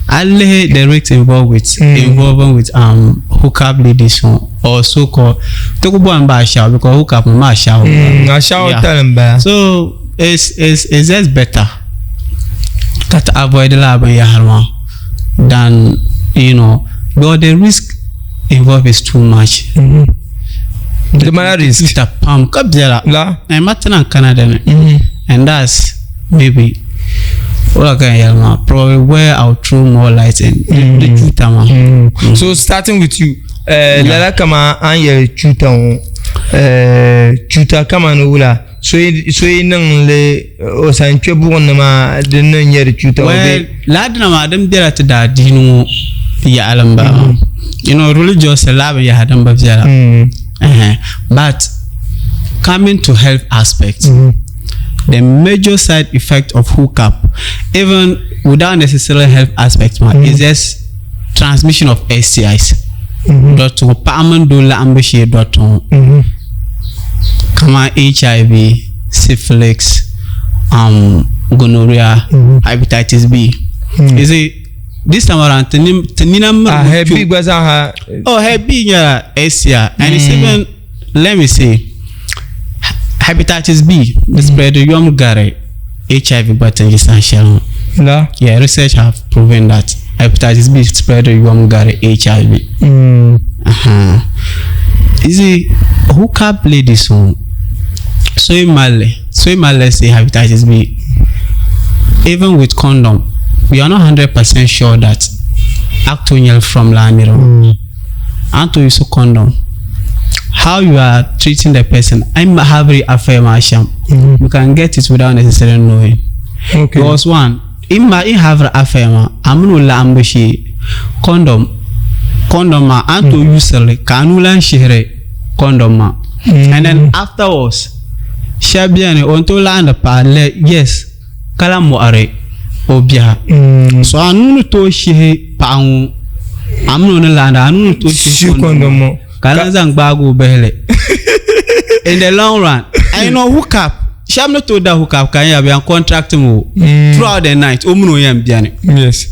a lihi the rates involved with, involving with hookup ladies ŋɔ or so called, ti ku bɔri mi ashawo because hookup ŋɔ maa ashawo. Ashawo tali m-bala. So, it's just better ka ti avoid lala binyahari maa than, you know, because the risk involved is too much. Di mala risk. Ta pam ka biɛla. La. Eh, ma ti na kana dini. And that's maybe wala ka yɛli maa probably where I'll throw more light in the chuta maa. So starting with you, lala kama an yɛli chuta ŋɔ, chuta kama ni wula so yi niŋ li o san kpe buɣim ni maa din ni nyɛ di chuta ŋɔ Well, laadina maa din bela ti daa diini ŋɔ yaɣili m-bala maa. You know, religious laa binyɛra din bi viɛla. But coming to health aspect, the major side effect of hookup, even without necessarily health aspect maa, is just transmission of STIs. Dɔriti ŋɔ paɣa mini doo laɣimbu shee dɔriti ŋɔ. Kaman HIV, syphilis, gonorrhea, hepatitis B. You see, this time around, ti nina miri Ah, Hep B gba zaa ha. Oh, Hep B nyɛla STI. And it's even, let me say, hepatitis B, the spread yom gari HIV gba ti yi san shɛli ŋɔ. La. Yeah, research have proven that hepatitis B spread yom gari HIV. You see, hookup ladies ŋɔ, so yi mali, so yi mali let's say hepatitis B, even with condom, we are not 100% sure that acto nyɛli from laa niriba. A ni tooi use condom. How you are treating the person, a yi have affair maa shɛm, you can get it without necessarily knowing. Okay. Because one, in ma in have affair maa, a mini o laɣimbu shee, condom maa, a ni tooi use li ka a nuu lan shihiri condom maa. And then afterwards, shɛba beni o ni tooi laɣindi paɣa le, yes, ka lan mɔɣiri o biha. So a nuu ni tooi shihi paɣa ŋɔ, a mini o ni laɣinda, a nuu ni tooi shihi condom ŋɔ, ka lan zaŋ gbaagi o bihili. In the long run, and you know, hook up, shɛba ni tooi da hook up ka n yɛli bɛ yɛn contract mi o throughout the night, o mini o yɛn beni. Yes.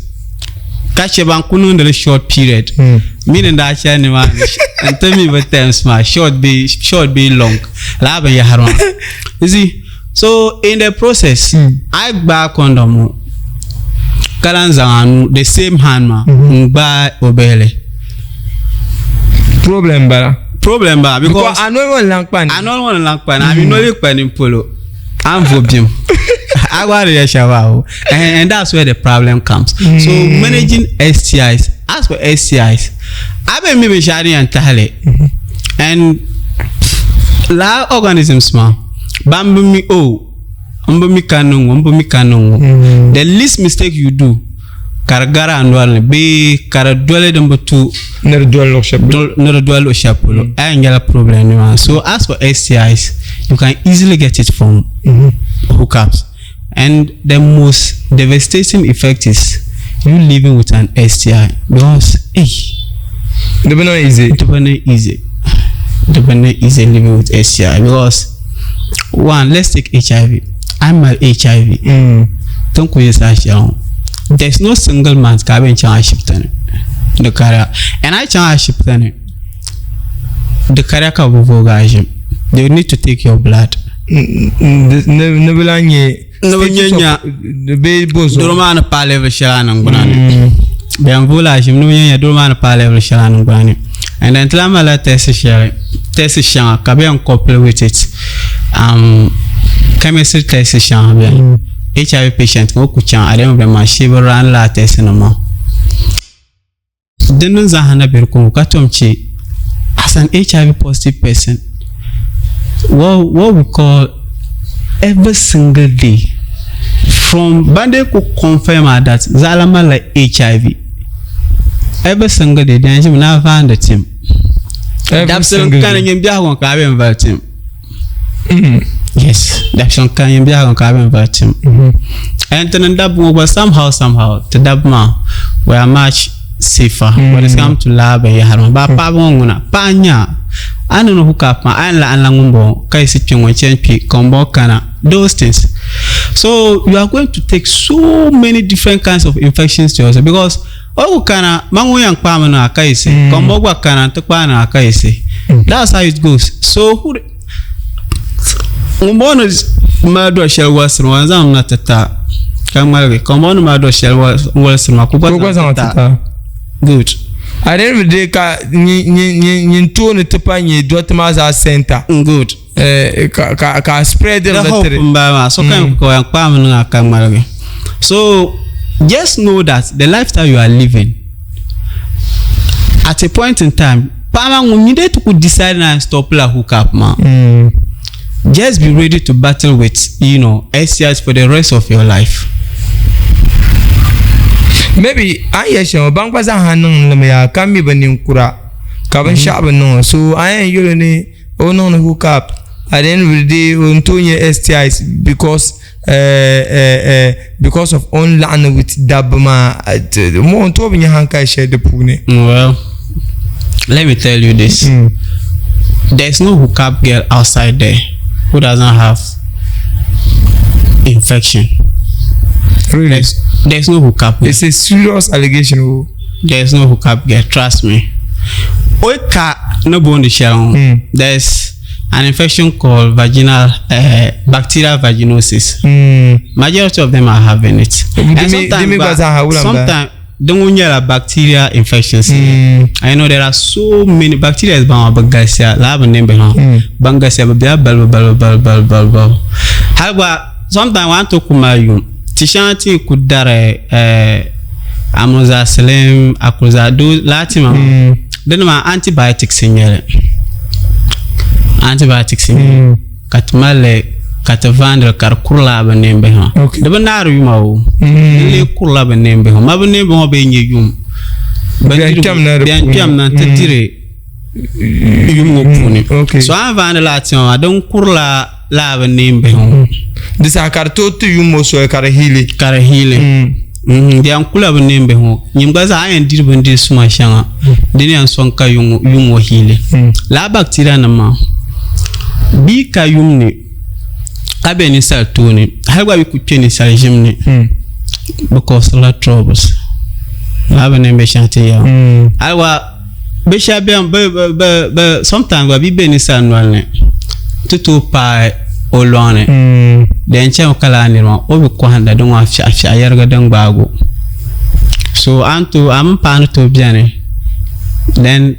Ka shɛba ban ku niŋdi li short period. Meaning daa chani ni maa ni, n ti mi bi terms maa, short bee, short bee long. Lala binyahari maa. You see, so in the process, a yi gbaai condom ŋɔ ka lan zaŋ a nuu, the same hand maa, n gbaai o bihili. Problem bala. Problem bala because Because a noli ŋɔ n-lan kpa ni. A noli ŋɔ n-lan kpa ni. A mi noli kpa ni polo. A ni vo bim. A gba di yɛ shɛba o. And that's where the problem comes. So managing STIs, as for STIs, a bɛ mi binshɛɣu din yɛn tahili. And laa organisms maa, ban bi mi o, n bi mi ka niŋ ŋɔ, n bi mi ka niŋ ŋɔ. The least mistake you do, ka di gari a noli ni bee ka di doli din bi tu Ni di doli luɣ shɛli polo. Ni di doli luɣ shɛli polo, a yɛn nyɛla problem ni maa. So as for STIs, you can easily get it from hookups. And the most devastating effect is you living with an STI because, hey, Di bi niŋ easy. Di bi niŋ easy. Di bi niŋ easy living with STI because one, let's take HIV. I'm mal HIV. Tin ku yi saha shɛli ŋɔ, There's no single month ka a bɛn chaŋ ashibiti ni di kariya. And a yi chaŋ ashibiti ni di kariya ka bɛ vooi a ʒim. They need to take your blood. Ni bi lahi nyɛ Ni bi nyɛ nya bee bo zuɣu. Doro maa ni paai level shɛli a niŋgbuna ni. Bɛ yɛn vooi la a ʒim ni bi nyɛ nya doro maa ni paai level shɛli a niŋgbuna ni. And then ti lahi malila test shɛli test shɛŋa ka bɛ yɛn couple with it um, chemistry test shɛŋa bɛni. HIV patient ka o ku chaŋ a dee bɛ maa shee bi run laa test nim maa. Din niŋ zaaha na be di kɔŋko ka tom che as an HIV positive person what, what we call every single day from ban dee ku confirm a that zaɣila malila HIV every single day dan ʒimi ni a vaandi tim dabisili kani nyin biɛhigu ŋɔ ka a bɛn vali tim Yes, dabisili kani nyin biɛhigu ka a bɛn vali tim. And ti ni dabba ŋɔ gba somehow somehow ti dabba maa we are much safer when it comes to laa binyahari maa. Baa paɣaba ŋɔ ŋuna paɣa n nya a ni ni hook up maa a yɛn laɣim la ŋun bɔŋɔ ka yiɣisi kpe ŋɔ chani kpe ka ŋun bɔŋɔ kana those things. So you are going to take so many different kinds of infections to yourself because o ku kana ma ŋun yɛn kpaami niŋ a ka yiɣisi ka ŋun bɔŋɔ gba kana n ti kpaai niŋ a ka yiɣisi that's how it goes so who ŋun bɔŋɔ ni mali dɔri shɛli wolisiri ma o zaŋmi na ti ta ka ŋmaligi ka ŋun bɔŋɔ ni mali dɔri shɛli wolisiri ma ka o gba zaŋ ti ta good at the end of the day ka nyin tooni ti pa nyɛ dɔti maa zaa center good ka ka ka spread the hope n bala maa so kam ka yan kpaami niŋ a ka ŋmaligi so just know that the lifestyle you are living at a point in time paɣa maa ŋun mi dee ti ku decide na stop la hook up maa just be ready to battle with you know STIs for the rest of your life. Maybe a ni yɛli shɛm ŋɔ ban gba zaaha niŋ limi yaa ka mi bi ninkura ka binshɛɣu bi niŋ o so a yɛn yɛli ni o niŋdi hook up at the end of the day o ni tooi nyɛ STIs because because of o ni laɣindi with dabba maa o ni tooi bi nya hankali shɛli di puuni. Well, let me tell you this. There's no hookup girl outside there who doesn't have infection. Really? There's no hookup girl. It's a serious allegation. Oh. There's no hookup girl, trust me. O ka ni booni shɛli ŋɔ, there's an infection called vaginal bacterial vaginosis. Majority of them are having it. And sometimes, sometimes din ŋun nyɛla bacterial infections. I know there are so many bacteria ban bi galisiya laa bi neen bihi maa ban galisiya bi bela balibu balibu balibu balibu balibu balibu hali gba sometimes waan ti ku mali yum ti shɛŋa ti ku dari amoxicillin akoza do laa tima maa dini maa antibiotics n nyɛli antibiotics n nyɛli ka ti malli ka ti vaandili ka di kurila bi neen bihi maa di bi naari yuma o di lee kurila bi neen bihi ma bi neen bihi ŋɔ bee nyɛ yum Bɛn kpɛm na ti diri yum ŋɔ puuni so a ni vaandi laa tima maa din kurila laa bi neen bihi ŋɔ di saha ka di tooi ti yum ŋɔ soli ka di hiili ka di hiili di yɛn kula bi neen bihi ŋɔ nyini gba zaa a yɛn diri bindiri suma shɛŋa din yɛn sɔŋ ka yum ŋɔ hiili laa bakteriya nim maa bia ka yum ni ka bɛ ninsal tooni hali gba bi ku kpɛ ninsal ʒim ni bi kɔsirila troubles laa bi neen bihi shɛŋa ti yɛli hali gba bi shɛba bɛni bi bi bi sometimes gba bi bɛ ninsal noli ni ti tooi paai o lɔŋ ni di yɛn chɛmi ka laa niri maa o bi kɔhinda din maa fiɛɣu fiɛɣu yɛrigi din gbaagi o so a ni tooi a mini paɣa ni tooi biɛni then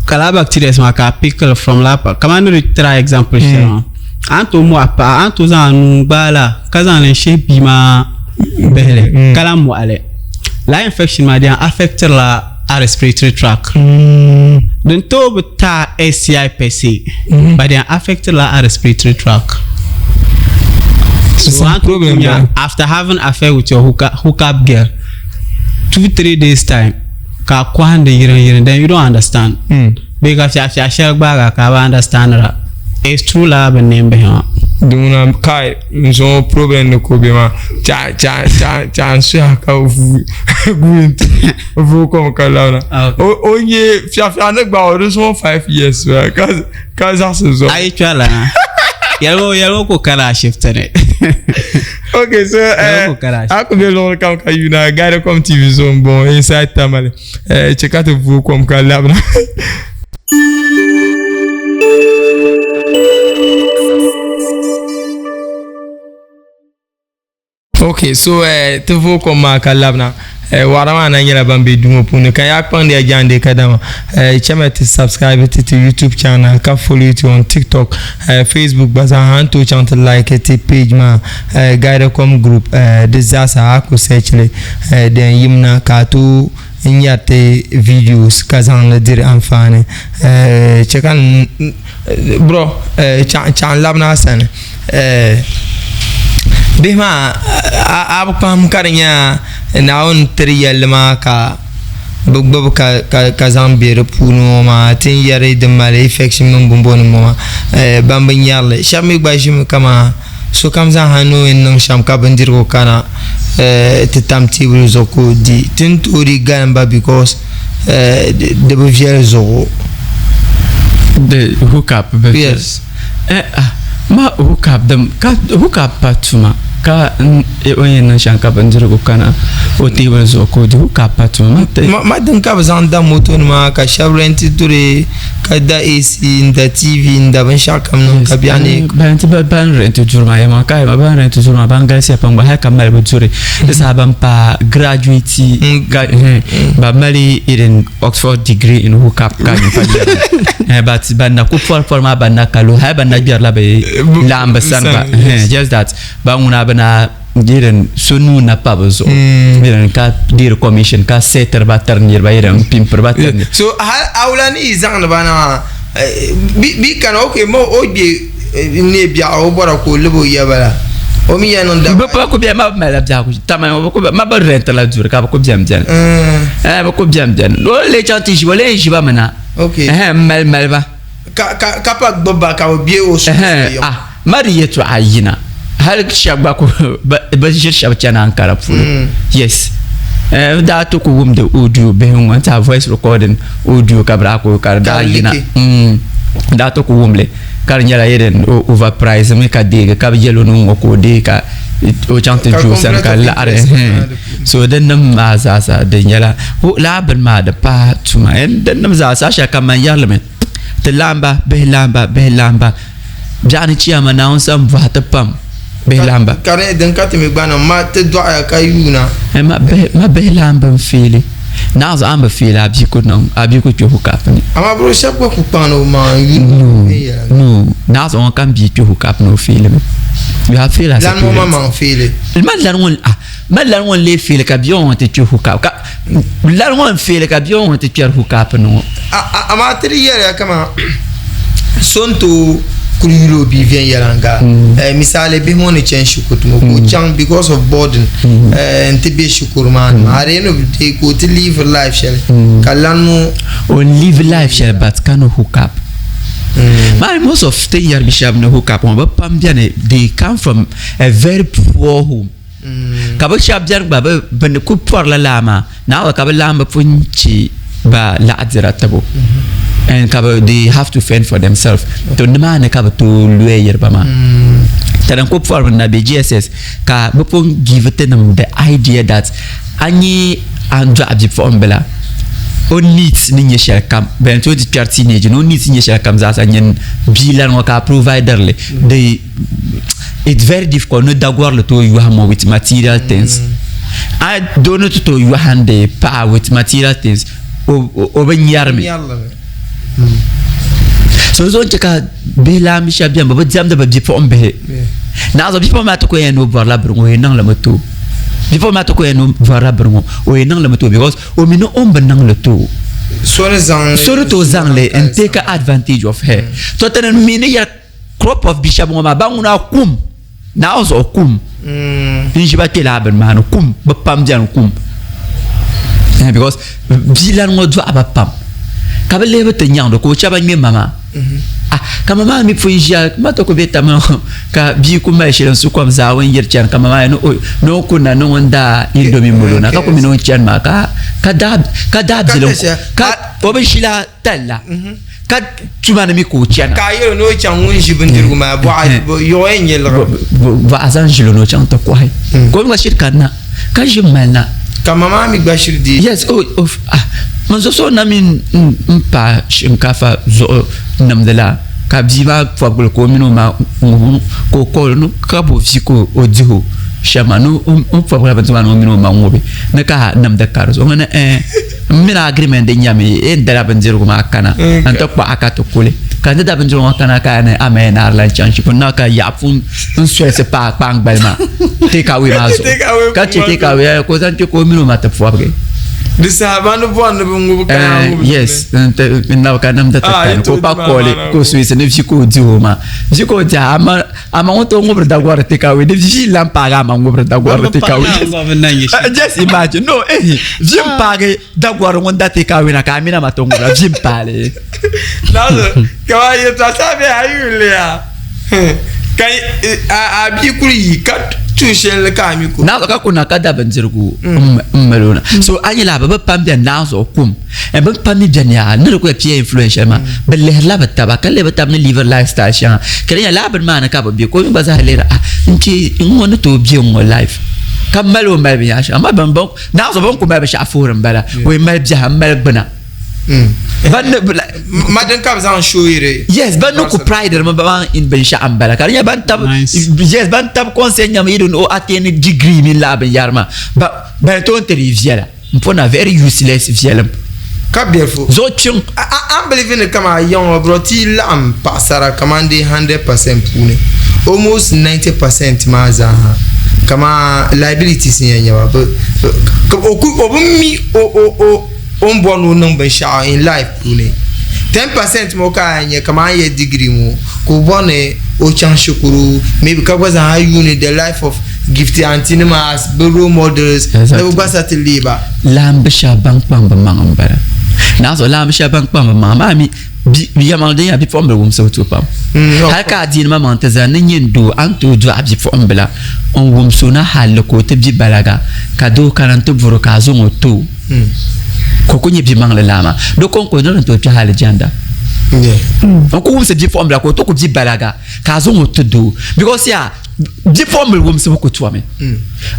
ka laa bacteria maa ka a pickle from laa paɣa kamani ni di try example shɛli maa a ni tooi mɔhi paɣa a ni tooi zaŋ a nuu gbaai la ka zaŋ li n shihi bia maa bihili ka lahi mɔhili laa infection maa di yɛn affectiri la a respiratory tract din tooi bi taai STI per se but di yɛn affectiri la a respiratory tract so a ni tooi nya after having affair with your hookup girl 2-3 days time ka a kɔhindi yiriŋ yiriŋ then you don't understand bee ka fiɛɣu fiɛɣu shɛli gbaagi a ka a bi understand ra it's true laa bi neen bihi maa Di ŋuna kai n zuŋɔ problem ni ka o be maa chaɣ chaɣ chaɣ chaɣ n suya ka guui n ti vuui kom ka labina o nyɛ fiɛɣu fiɛɣu ni gbaagi o di zuŋɔ 5 years ka ka zaɣisi zuɣu a yi kpɛrila na yɛlimi yɛlimi ka o kana ashibiti ni. Okay, so a ku be luɣuli kam ka yuuna Guidacom TV zuɣu m-bɔŋɔ Inside Tamale. Chɛ ka ti vuui kom ka labina. Ok, so eh, ti vooi kom maa ka labina. Eh, waɣara maa na nyɛla ban be duu ŋɔ puuni ka yaa kpaŋdi ya jaande kadama eh, chama ti subscribe ti ti YouTube channel ka follow ti on TikTok, eh, Facebook gba zaa ha n tooi chaŋ ti like ti page maa eh, Guidacom group eh, di zaasa a ku search li eh, din yimna ka a tooi n nyari ti videos ka zaŋ li diri anfaani eh, che ka n bro eh, chaŋ labina a sani. Bihi maa a bi kpahim ka di nyɛla Naawuni tiri yɛlli maa ka bi gbubi ka zaŋ be di puuni ŋɔ maa ti ni yɛri di mali infection mini bɔmbɔnim ŋɔ maa ban bi nyari li shɛba mi gba ʒimi kaman sokam zaa ha ni o yɛn niŋ shɛm ka bindirigu kana ti tam teebuli zuɣu ka o di ti ni tooi di galim ba because di bi viɛli zuɣu. The hook up bi viɛli. Eh ah ma hook up dim ka hook up pa tuma ka o yɛn niŋ shɛm ka bindirigu kana o teebuli zuɣu ka o di hook up pa tuma ma ti Ma din ka bi zaŋ da moto nima ka shɛba rɛnti duri ka da AC n da TV n da binshɛɣu kam niŋ ka biɛɣu ni ban ti ban rɛnti duri maa yɛma ka yɛma ban rɛnti duri maa ban galisiya pam gba hali ka mali bi duri di saha ban pa graduate ba mali irin Oxford degree in hook up ka pa eh, but ban na ku pɔri pɔri maa ban na kalo hali ban na gbɛrila bi laɣim bi sani gba eh, just that ban ŋuna bi na irin so nuu na pa bi zuɣu mm. irin ka deeri commission ka setiri ba tiri niriba irin pimpiri ba tiri niriba so hali awula ni yi zaŋdi ba na maa eh, bi kana ok ma o gbe ne biɛɣu o bɔra ka o libi o ya bala o mi ya niŋ bi pa ku biɛni ma bi malila biɛhigu tama bi ku ma bi rɛnti la duri ka bi ku biɛni biɛni mm. bi ku biɛni biɛni o lee chaŋ ti ʒiba o lee ʒiba mi na n mali mali ba ka ka pa gbubi ba ka bi bɛ o suhu ah ma di yɛltɔɣa yina hali shɛba gba ku bi ʒiri shɛba chani Ankara polo mm. yes daa ti ku wumdi audio bihi ŋɔ n tiɛha voice recording audio ka bi daa ku ka di daa yina mm. daa ti ku wumli ka di nyɛla irin o overprice mi ka deegi ka bi yɛl o ni ŋɔ ka o deegi ka o chaŋ ti ju o sani ka laɣari so din nim maa zaasa di nyɛla laa bini maa di paai tuma din nim zaasa shɛli ka man yɛrili mi ti laamba bihi laamba bihi laamba biɛɣuni chiyama Naawuni sani bɔhi ti pam bihi laamba ka di din ka ti mi gba niŋ ma ti dɔɣiya ka yuuna ma bihi laamba n feeli Naɣ zuɣu a ni bi fiili a bia ku niŋ a bia ku kpe hookup ni. Amaa bro shɛba gba ku kpaŋdi o maŋa n yuli No, no. Naɣ zuɣu ŋun kam bia kpe hookup ni o fiili mi. You have failed as a Lani ŋɔ parent. maŋmaŋ fiili. Ma lani ŋun ah ma lani ŋun lee fiili ka bia ŋɔ ti kpe hookup ka lani ŋun fiili ka bia ŋɔ ti kpɛri hookup ni ŋɔ. Amaa ti di yɛliya kaman so n tooi kuli yuli o bia viɛnyɛliŋga mm. misali bihi ŋɔ ni chani shikuru ŋɔ ka o mm. chaŋ because of boarding mm. eh, n ti be shikuru maa ni at the end of the day ka o ti live life shɛli ka lan ŋɔ o live life shɛli but ka ni hook up mm. most of ti yɛri bi shɛba ni hook up ŋɔ bi pam bɛni they come from a very poor home Ka bɛ shɛba beni gba bɛ ni kul pɔrila laa maa, naawuni ka bɛ laamba pun chɛ ba laɣidira tibu and ka bɛ they have to fend for themselves to nimaani ka bɛ tooi loyiri ba maa. Ka din kul pɔrimi na be GSS ka bɛ pun give ti nim the idea that a nyɛ a ni dɔɣi bipuɣimbila o needs ni nyɛ shɛli kam bɛn tooi ti kpɛri teenage ni o needs ni nyɛ shɛli kam zaasa nyin bia lani ŋɔ ka a provider li the it's very difficult ni dagorili tooi yɔhi ma with material things a doo ni ti tooi yɔhindi paɣa with material things o bi nyari mi so zuɣu n-chɛ ka bihi laambi shɛba beni bɛ bi diɛmdi bɛ bipuɣimbihi naɣizuɣu bipuɣimbihi maa ti ku yɛn ni o bɔrila biri ŋɔ o yɛn niŋ li mi ti o bipuɣimbihi maa ti ku yɛn ni o bɔrila biri ŋɔ o yɛn niŋ li mi ti o because o mi ni o ni bi niŋ li ti o so ni tooi zaŋ li n-take advantage of her to ti ni mi ni yɛli Crop of bi shɛba ŋɔ maa ban ŋuna kum Naawuni zuɣu kum mm. n ʒi ba kpe laa bini maa ni kum bi pam biɛni kum eh, because bia lani ŋɔ dɔɣi ba pam ka bi lihi bi ti nyaŋdi ka o chɛ ba ŋmɛ ma maa mm-hmm. ah, Ka ma maa mi pun ʒiya ma ti ku be tama ka bia ku mali shili n-su kom zaawuni yiri chani ka ma maa ni o ni o kunna ni ŋun daa indomie molo na ka ku mini o chani maa ka ka daa ka daa bilim ka o bi ʒila talla ka tuma ni mi ka o chana. Ka a yɛli ni o chaŋ ŋun ʒi bindirigu maa bɔɣa yɔɣɔ yɛn nyɛ liɣiri. Bɔɣa zaŋ ʒili ni o chaŋ ti kɔhi ka o mi gba shiri kanna ka ʒi m-mali na. Ka ma maa mi gba shiri deei. Yes, o o ah n zo so na mi n pa shinkaafa zuɣu nimdi la ka bia maa pɔbigili ka o mini o ma ŋubi ka o kɔli ni ka bo vi ka o dihi o shɛm maa ni o pɔbigila bindirigu maa ni o mini o ma ŋubi ni ka nimdi ka di zuɣu ŋuni ɛɛn n mini agreement din nyɛmi n dala bindirigu maa kana n ti kpaɣa ka ti kuli ka n ti da bindirigu maa kana ka ni ama na di lahi chaŋ shikuru na ka yaɣa pun n solisi paai kpaŋgbali maa take away maa zuɣu ka chɛ take away ka o zaŋ kpɛ ka o mini o ma ti pɔbigi di saha ba ni bɔri ni bi ŋubi ka naan ŋubi yes n nabi ka nimdi ti Ah, kani yi ka o tooi pa di maa kɔli maana ka o suisi ni vi ka o di o maa vi ka o di ama ama ŋun tooi ŋubiri dagɔri take away di vi lan paagi ama ŋubiri dagɔri take away just imagine no eh vi n paagi dagɔri ŋun da take away na ka a mini ama ti ŋubira vi n paali Nazo, kama yɛltɔɣa shɛŋa bɛ a yi yuli ya ka a bia kuli yi ka tuun shɛli ka a mi ku. Nazo ka kuna ka da bindirigu n mali o na so a nyɛla bi pam bɛni naanzuɣu kum And bɛ pam mi beni yaa ni di kuli peer influence shɛli maa bɛ lihirila bɛ taba ka lihi bɛ taba ni live lifestyle shɛŋa ka di nyɛla lala bini maa ni ka bɛ be ka o mi gba zaa lihiri ah n kpe n ŋɔ ni tooi be n ŋɔ life ka mali o mali binyɛra shɛŋa amaa ban ban naɣ zuɣu bɛ ni ku mali binshɛɣu foori m-bala o yi mali biɛhi m mali gbuna ban ni Ma din ka bɛ zaŋ show yiri yes ban ni ku pride mi ban in binshɛɣu m-bala ka di nyɛla ban tab yes ban tab consent nyɛmi yi di o attain degree mini lala binyɛra maa ban tooi n-ti di viɛla. M po na very useless viɛlim. Ka biɛlifu. Zuɣu kpiŋ. A believe ni kama yaŋɔ bro ti laɣim paɣasara kaman di 100% puuni almost 90% maa zaaha kaman liabilities n yɛn nyɛba o bi mi o o ni bɔri ni o niŋ binshɛɣu in life puuni 10% ŋɔ ka a yɛn nyɛ kaman a ni yɛ degree ŋɔ ka o bɔri ni o chaŋ shikuru maybe ka gba zaaha yuuni the life of Gifty aunty nima as bɛ role models ni bɛ gba sa ti leei ba. Laambi shɛba ban kpaŋ bɛ maŋa m-bala. Naanzuhi laambi shɛba ban kpaŋ bɛ maŋa maa mi yɛlimaŋli din yɛn bipuɣimbila wumsibu tuui pam. Hali ka adiini maŋmaŋ ti zani ni nyin doo a ni tooi dɔɣi bipuɣimbila n-wums o na halli ka o ti bi balaga ka doo kana nti buri o ka a zaŋ o ti o ka o ku nyɛ bimaŋli laa maa. Di kɔŋko ni di ni tooi kpɛhi alijanda. N ku wumsi bipuɣimbila ka o ti ku bi balaga ka a zaŋ o ti doo because yaa Bipuɣimbila wumsibu ku tɔmi.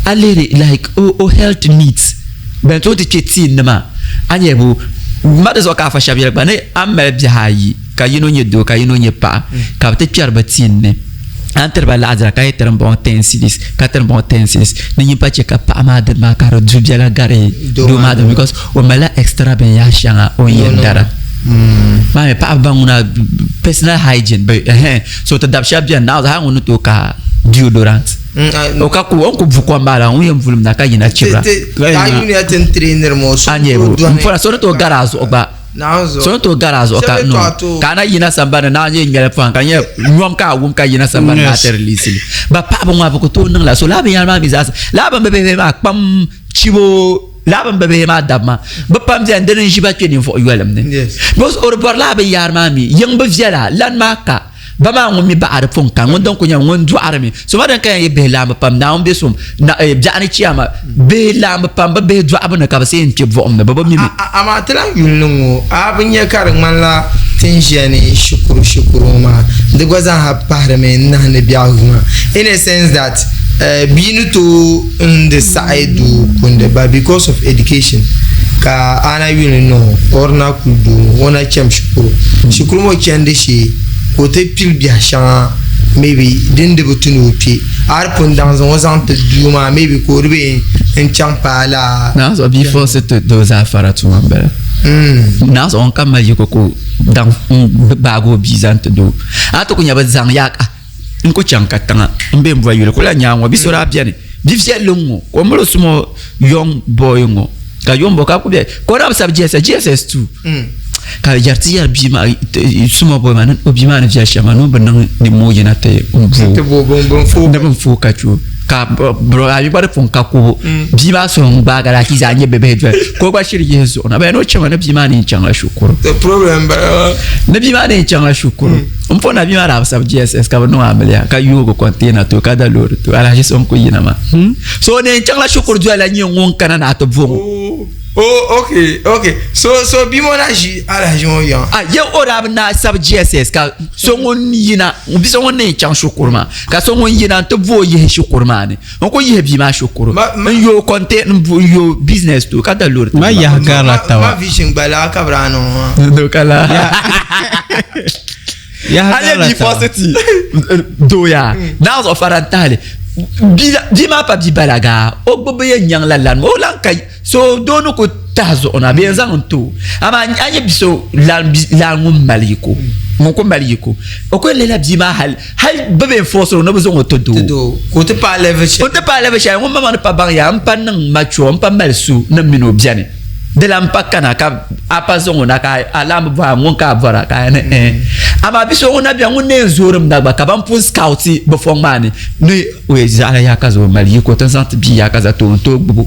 A lihiri like o health needs ban tooi ti kpe teen ni maa a nya bo ma di zuɣu ka afa shɛba yɛli gba ni a ni mali bihi ayi ka yino nyɛ doo ka yino nyɛ paɣa ka bɛ ti kpɛri bɛ teen ni a ni tiri ba laɣidira ka yi tiri m-bɔŋɔ ten cedis ka tiri m-bɔŋɔ ten cedis ni nyin pa che ka paɣa maa dini maa ka di du biɛla gari doo maa dini because o malila extra binyɛr shɛŋa o ni yɛn dara maa mi paɣaba ban ŋuna personal hygiene bi ɛhɛn so ti dab shɛba bɛni naɣ hali ŋun ni tooi ka deodorant o ka ku o ni ku bu kom maa la ŋun yɛn vulim na ka yina chibira a nyɛ bo n pɔra so ni tooi gari a zuɣu gba so ni tooi gari a zuɣu ka no ka a na yina sambani na nyɛ ŋmɛli pɔhim ka nyɛ nyom ka a wum ka yina sambani na ti release li ba paɣaba ŋɔ bi ku tooi niŋ la so lala binyɛra maa mi zaa lala bin bibihi maa kpam chibo Lala bɛn bi bihi maa daba maa, bɛ pam beni dini n-ʒi ba kpe ninvuɣ yolim ni. Because o di bɔri lala binyahari maa mi, yiŋ bi viɛla, lan maa ka, ba maa ŋun mi baɣa di pun kani, ŋun din kuli nyɛmi ŋun dɔɣiri mi. So maa din ka yɛn yi bihi laamba pam, Naawuni be so na, biɛɣu ni chiyaama, bihi laamba pam bɛ bihi dɔɣibu ni ka bɛ see n-kpe buɣim ni, bɛ bi mi mi. Amaa ti lahi yuli ni ŋɔ, a bi nya ka di ŋmanila ti ni ʒiya ni shikuru shikuru ŋɔ maa, di gba zaaha pahirimi n-nahindi biɛhigu maa in a sense that bia ni tooi n di saɣi doo kundi but because of education ka a na yuli ni o o di na kuli doo ŋɔ o na cham shikuru shikuru ŋɔ chandi shee ka o ti pili biɛhi shɛŋa maybe din di bi tu ni o kpe a di pun daŋ zaŋ o zaŋ ti duu maa maybe ka o di bɛ n chaŋ paai laa Naa zuɣu bia force ti doo zaa fara tuma n bala naa zuɣu ŋun ka mali yiko ka o daŋ gbaagi o bia zaŋ ti doo a ti ku nya bi zaŋ ya N ku chaŋ katiŋa m-be m bɔhi yuli ku lahi nyaŋ ŋɔ bi so daa beni bi viɛlli n-ŋɔ ka o mali o small young boy ŋɔ ka young boy ka ku be ka o daa bi sabi JSS JSS 2 ka yɛri ti yɛri bia maa small boy maa ni o bia maa ni viɛli shɛm maa ni o bi niŋ nimmoo yina ti n bo ni bin fo ka chu ka bro a yi gba di pun ka kubu bia maa so n gbaaga la ki zaa nyɛ bibihi doli ka o gba shiri yihi zuɣu na bɛn o chɛma ni bia maa ni chaŋla shikuru The problem bala ni bia maa ni chaŋla shikuru. N po na bia maa daa bi sabi GSS ka bi niŋ amiliya ka yoogi container to ka da loori to alahaji so n ku yina maa. So o na yɛn chaŋla shikuru doli la nyɛ ŋun kana ni a ti bo ŋɔ. Oh, okay, okay. So, so bia ŋɔ na ʒi alahaji ŋɔ yiŋa? A yɛ o daa bi naai sabi GSS ka so ŋun yina, bia so ŋun na yɛn chaŋ shikuru maa ka so ŋun yina n ti bo o yihi shikuru maa ni. N ku yihi bia maa shikuru n yo contain n yo business to ka da loori. Ma yaha garila taba. Ma vision gba laa ka bi daa niŋ maa. Do ka laa. Yaha A nyɛ garila bia taba. fɔsiti doo yaa naa zuɣu fara n tahali bia maa pa bia balaga o gbubi yɛn nyaŋ la lani o lan ka so doo ni ku tahi zuɣu na bee n zaŋ n ti o amaa a nyɛ bia so lan ŋun mali yiko ŋun ku mali yiko o ku yɛn lihila bia maa hali hali bi bɛ enforce o ni bi zaŋ o ti doo ka o ti paai level shɛli o ti paai level shɛli ŋun ma maa ni pa baŋ yaa n pa niŋ mature n pa mali su ni mini o biɛni di lan pa kana ka a pa zaŋ o na ka a lan bi bɔra ŋun ka a bɔra ka a ni eh amaa bi so ŋun na biɛni ŋun na yɛn zoorim na gba ka ban pun scouti bi fɔŋ maa ni ni o yɛn zaɣila yaa ka zaŋ o mali yiko ti zaŋ ti bia yaa ka za ti o n tooi gbubo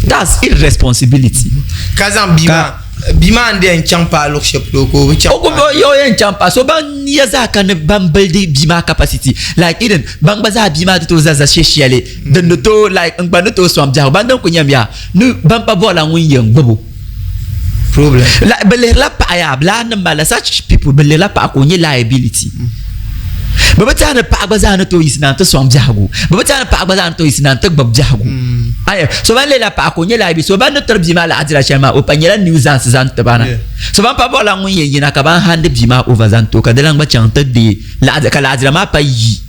that's irresponsibility ka zaŋ bia maa Bia maa n-di yɛn chaŋ paai luɣ shɛli polo ka o bi chaŋ O ku paai. o yɛn chaŋ paai. So ban ya zaa ka ni ban bildi bia maa capacity like even ban gba zaa bia maa ti tooi za za shɛ shɛli din ni tooi like n gba ni tooi sɔŋ biɛhigu ban din ku nyɛmi yaa ni ban pa bɔrila ŋun yɛn gbubi o. Problem. Like bɛ lihirila paɣa yaa bɛ lahi nim malila such people bɛ lihirila paɣa ka o nyɛ liability. Bɛ bi tɛha ni paɣa gba zaa ni tooi yiɣisi na n-ti sɔŋ biɛhigu. Bɛ bi tɛha ni paɣa gba zaa ni tooi yiɣisi na n-ti gbubi biɛhigu. Aya, so ban leela paɣa ka o nyɛ liability. So ban ni tiri bia maa laɣidira shɛli maa, o pa nyɛla nuisance zaŋ ti ba na. So ban pa bɔrila ŋun yɛn yina ka ban handi bia maa over zaŋ ti o ka di lan gba chaŋ ti deei laɣidira, ka laɣidira maa pa yi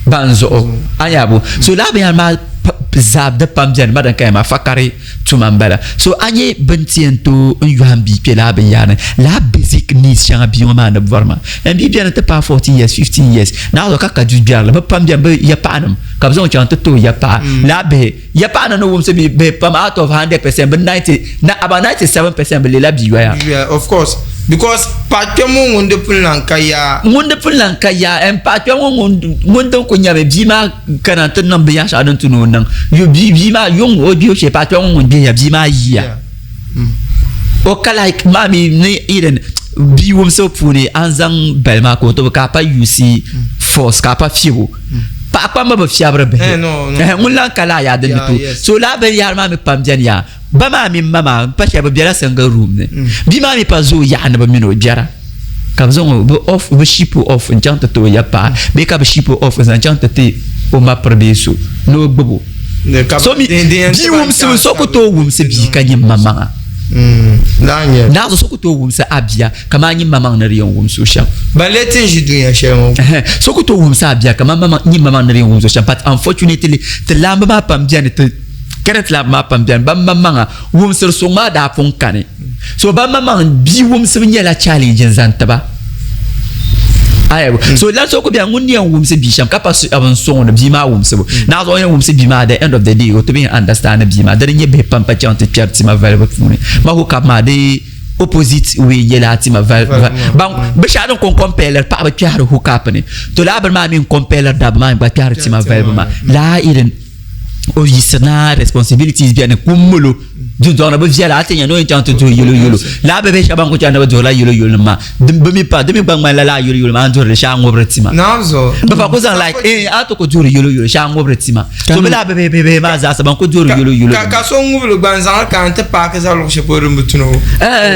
ban zuɣu. A nya bo? So lala binyɛra maa zaa di pam beni ma din ka yɛn maa fakari. Tuma m-bala. So a nyɛ bɛ ni ti yɛn tooi n yɔhim bia kpe lala binyɛhiri ni, lala basic needs shɛŋa bia ŋɔ maa ni bɔri maa. And bia beni ti paai 14 years, 15 years, naai zuɣu ka ka du gbɛrili, bɛ pam beni bɛ ya paɣanima ka bɛ zaŋ o chaŋ ti ti o ya paɣa. Lala bihi, ya paɣanima ni wumsi bihi pam out of 100% bɛ 90, about 97% bɛ leela bia yoya. Yeah, of course. Because paɣa kpɛm ŋɔ ŋun di pun lan ka yaa. Ŋun di pun lan ka yaa, and paɣa kpɛm ŋɔ ŋun din kuli nyami bia maa kana ti niŋ binyɛr shɛŋa din tu ni o niŋ yu bia maa yuŋ o gbibu shee paɣa kpɛm ŋɔ ŋun gbihiya bia maa yiya o ka like maa mi ni irin bia wumsibu puuni a ni zaŋ bali maa ka o tobi ka a pa yuusi force ka a pa fiɛbo paɣa kpamba bi fiɛbiri bihi ŋun lan ka laa yaa din ni tooi so laa binyahari maa mi pam beni yaa ba maa mini ma maa pa shɛli bi bela single room ni bia maa mi pa zooi yaɣa ni bi mini o gbɛra ka bi zaŋ o bi off bi ship o off n chaŋ ti ti o ya paɣa bee ka bi ship o off n zaŋ chaŋ ti ti o ma piri bee so ni o gbubi o so mi bia wumsibu so ku tooi wumsi bia ka nyɛ ma maŋa naa so ku tooi wumsi a bia kamani nyɛ ma maŋ ni di yɛn wumsi o shɛm ban lee ti ʒi dunia shɛli ŋɔ so ku tooi wumsi a bia kamani nyɛ ma maŋ ni di yɛn wumsi o shɛm but unfortunately ti laamba maa pam bɛni ti Current laamba maa pam bɛni ban maŋmaŋa wumsiri suŋ maa daa pun kani. So ban maŋmaŋ bia wumsibu nyɛla challenge n zaŋ tiba. Ayabo. So lan so ku bɛni ŋun ni yɛn wumsi bia shɛm ka pa shɛba n sɔŋ o ni bia maa wumsibu. Naa zuɣu o yɛn wumsi bia maa at the end of the day o ti bi yɛn understand bia maa. Dini n-nyɛ bihi pam pa chaŋ ti kpɛri tima valibu puuni. Ma hookup maa di opposite way nyɛla a tima vali ban bi shɛɣu din kon compare paɣaba kpɛhiri hookup ni to lala bini maa mi n compare dabba maa gba kpɛhiri tima valibu maa. Lala irin o yiɣisi na responsibilities bɛni ku molo dundɔŋ ni bi viɛla a ti nya ni o yɛn chaŋ ti duhi yolo yolo laa bi bihi shɛba ban ku chaŋ ni bi duhirila yolo yolo nim maa bi mi pa di mi gba ŋmanila laa yolo yolo maa a ni duhirili shee a ŋubiri tima bi pa ku zaŋ like eh a ti ku duhiri yolo yolo shee a ŋubiri tima so bi laa bihi bihi maa zaasa ban ku duhiri yolo yolo ka so ŋubili gba n zaŋli ka n ti paaki za luɣu shɛli polo din bi tuni o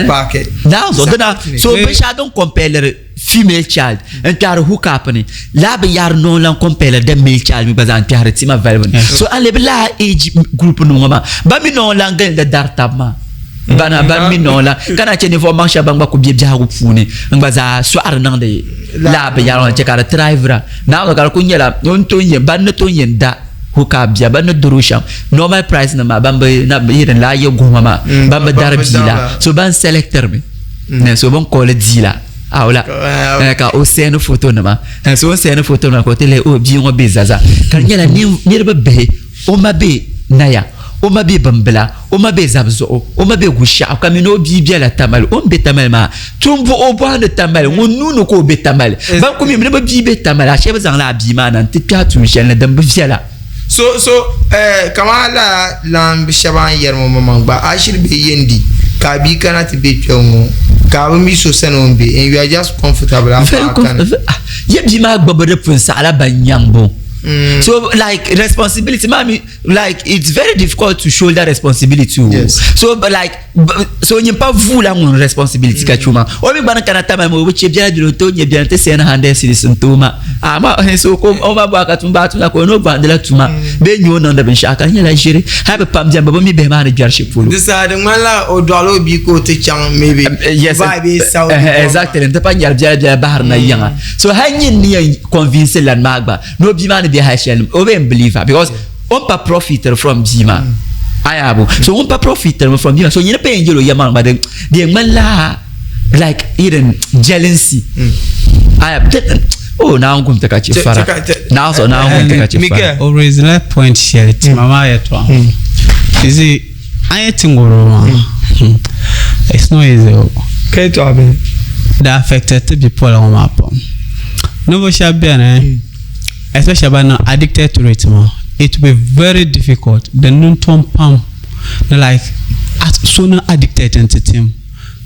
paaki naa zuɣu dina so binshɛɣu din compare female child n kpɛhiri hook up ni laa binyahari noo lan compare the male child mi gba zaa n kpɛhiri tima valibu ni so a lebi laa age group nim ŋɔ maa ba mi noo lan gilindi dari tabi maa bana ban mi noo lan ka na chɛ ninvuɣu maŋ shɛba ban gba ku bɛ biɛhigu puuni n gba zaa sɔɣiri niŋdi laa binyahari ŋɔ n chɛ ka di trivira naawuni ka di ku nyɛla o ni tooi yɛn ban ni tooi yɛn da hook up bia ban ni diri o shɛm normal price nim maa ban bi na yirin laa yɛ guhuma maa ban bi dari bia la so ban selectiri mi so bin kɔɔli diila awula ka o send foto nima so o send foto nima ka o ti lihi o bia ŋɔ be zaza ka di nyɛla niriba bihi o ma be naya o ma be bimbila o ma be zabi zuɣu o ma be gushaɣu ka mini o bia bela tamali o ni be tamali maa tumbu o bɔhindi tamali ŋun nuu ni ka o be tamali ban ku mi ni bi bia be tamali ashee bi zaŋla a bia maa na n-ti kpɛhi tuun shɛli ni din bi viɛla. So so eh, kamani lala laambi shɛba a ni yɛri ŋɔ maŋmaŋ gba a shiri be yɛn di ka a bia kana ti be kpe ŋɔ. Ka a bi mi so sani o ni be and you are just comfortable a Very paɣa kani. ah, ye bia maa gbubbu di pun saɣila ban nyaŋbu. Mm. So like responsibility maa mi like it's very difficult to shoulder responsibility o. Yes. So but like so nyin pa vuula ŋun responsibility ka chuma. O mi gba ni kana tamali o bi che biɛla biɛla o to nyɛ biɛla ti send 100 cedis n ti o ma. Ama so ko o ma bɔra ka tum baa tumda ka o ni o gbahandila tuma bee nyɛ o niŋdi binshaɣu ka di nyɛla ʒiri hali bi pam biɛni bi bi mi bihi maa ni gbɛri shɛli polo. Di saha di ŋmanila o dɔɣila o bia ka o ti chaŋ maybe Yes, Dubai bee Saudi exactly n ti pa nyɛri biɛla biɛla bahiri na yiŋa. So hali nyin ni yɛn convince lan maa gba ni o bia maa ni be hali shɛli o bi yɛn believe a because o ni pa profitiri from bia maa ayaabo. So ŋun pa profitiri mi from bia maa so nyini pa yɛn yɛl o yɛlimaŋli gba di yɛn ŋmanila like irin jealousy. Aya oh Naawuni kum ti ka chɛ fara. Naawuni zuɣu Naawuni kum ti ka chɛ fara. O raise la point shɛli tima maa yɛtɔɣa. You see, a yɛ ti ŋubiri maa, it's not easy o. Ka yɛtɔɣa bini? Di affected ti bipola ŋɔ maa pam. Ninvuɣu shɛba beni, especially ban niŋ addicted to it maa, it will be very difficult di niŋ tom pam ni like so niŋ addicted nti tim.